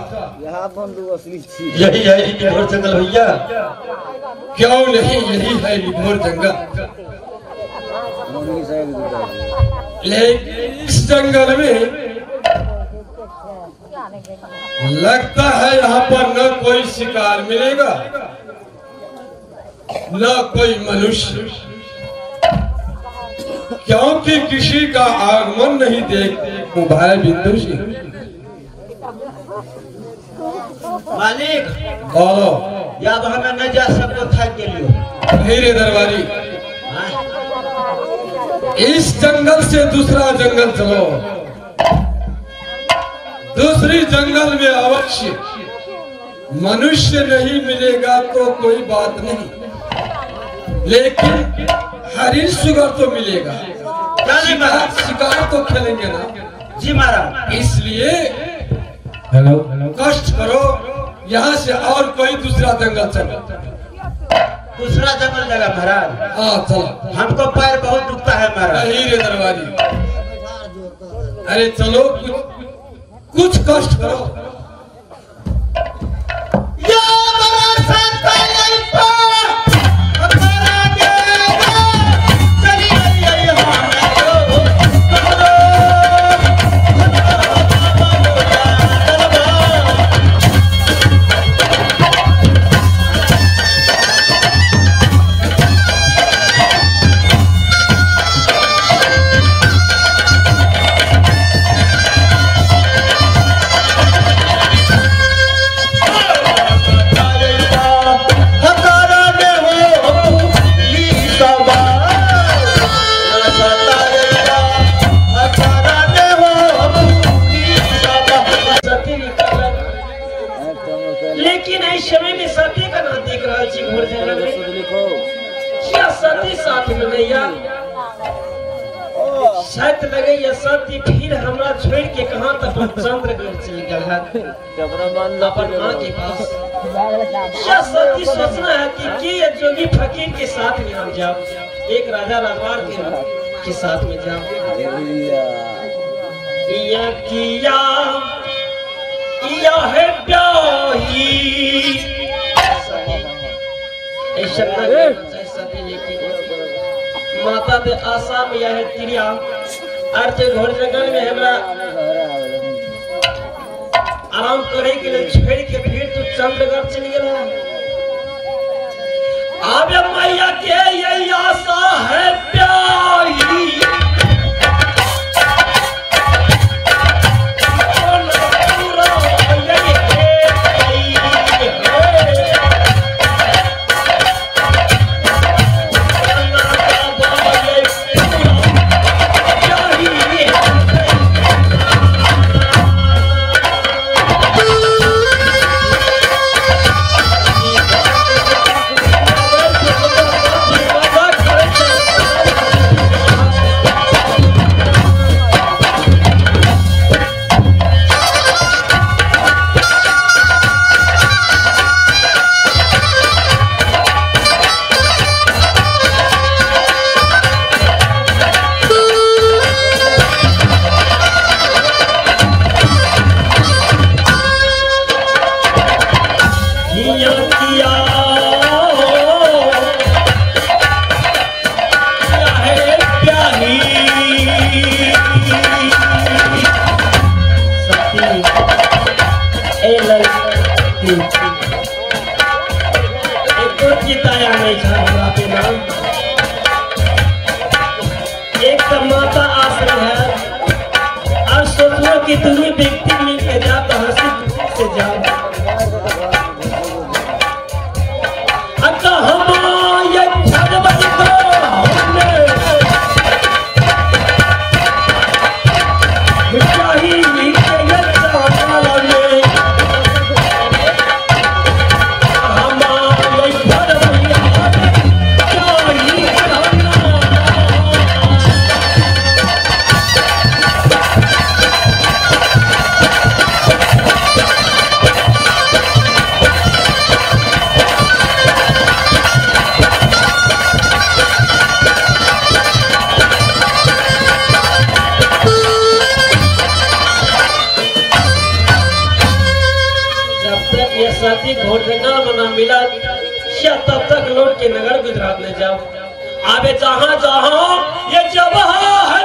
यही है निघोर जंगल भैया। क्यों नहीं, यही है निघोर जंगल। लेकिन इस जंगल में लगता है यहाँ पर न कोई शिकार मिलेगा न कोई मनुष्य, क्योंकि किसी का आगमन नहीं देख भाई बिंदु जी। मालिक बोलो। या हमें न जा सको थक गेलियो। नहीं रे दरबारी, इस जंगल से दूसरा जंगल चलो। दूसरी जंगल में अवश्य मनुष्य नहीं मिलेगा तो कोई बात नहीं, लेकिन हरिण सुगर तो मिलेगा। शिकार तो खेलेंगे ना जी महाराज। इसलिए हेलो कष्ट करो, यहाँ से और कोई दूसरा जंगल चलो। दूसरा जंगल जगह महाराज? हाँ चलो। हमको पैर बहुत दुखता है महाराज। नहीं रे दरबारी, अरे चलो कुछ कष्ट करो। लेकिन इस समय में सती का ना देख रहा छी घोर जंगल में। क्या सती साथ में नैया शायद लगे या सती फिर हमरा छोड़ के कहाँ तक चंद्रगढ़ चल गया है अपन माँ के पास। क्या सती सोचना है कि ये जोगी फकीर के साथ में हम जाओ, एक राजा राजवार के साथ में जाओ। या किया या है प्याही ऐसा सती, लेकिन माता दे आशा में यह क्रिया और जो घोर जंगल में हमरा आराम करे के लिए छोड़ के फिर तू चंद्रगढ़ चल गया। अब मैया के यही आशा है प्याही तक घोर जंगल में ना मिला या तब तक लौट के नगर गुजरात में जाओ। आवे जहां जहां ये जब है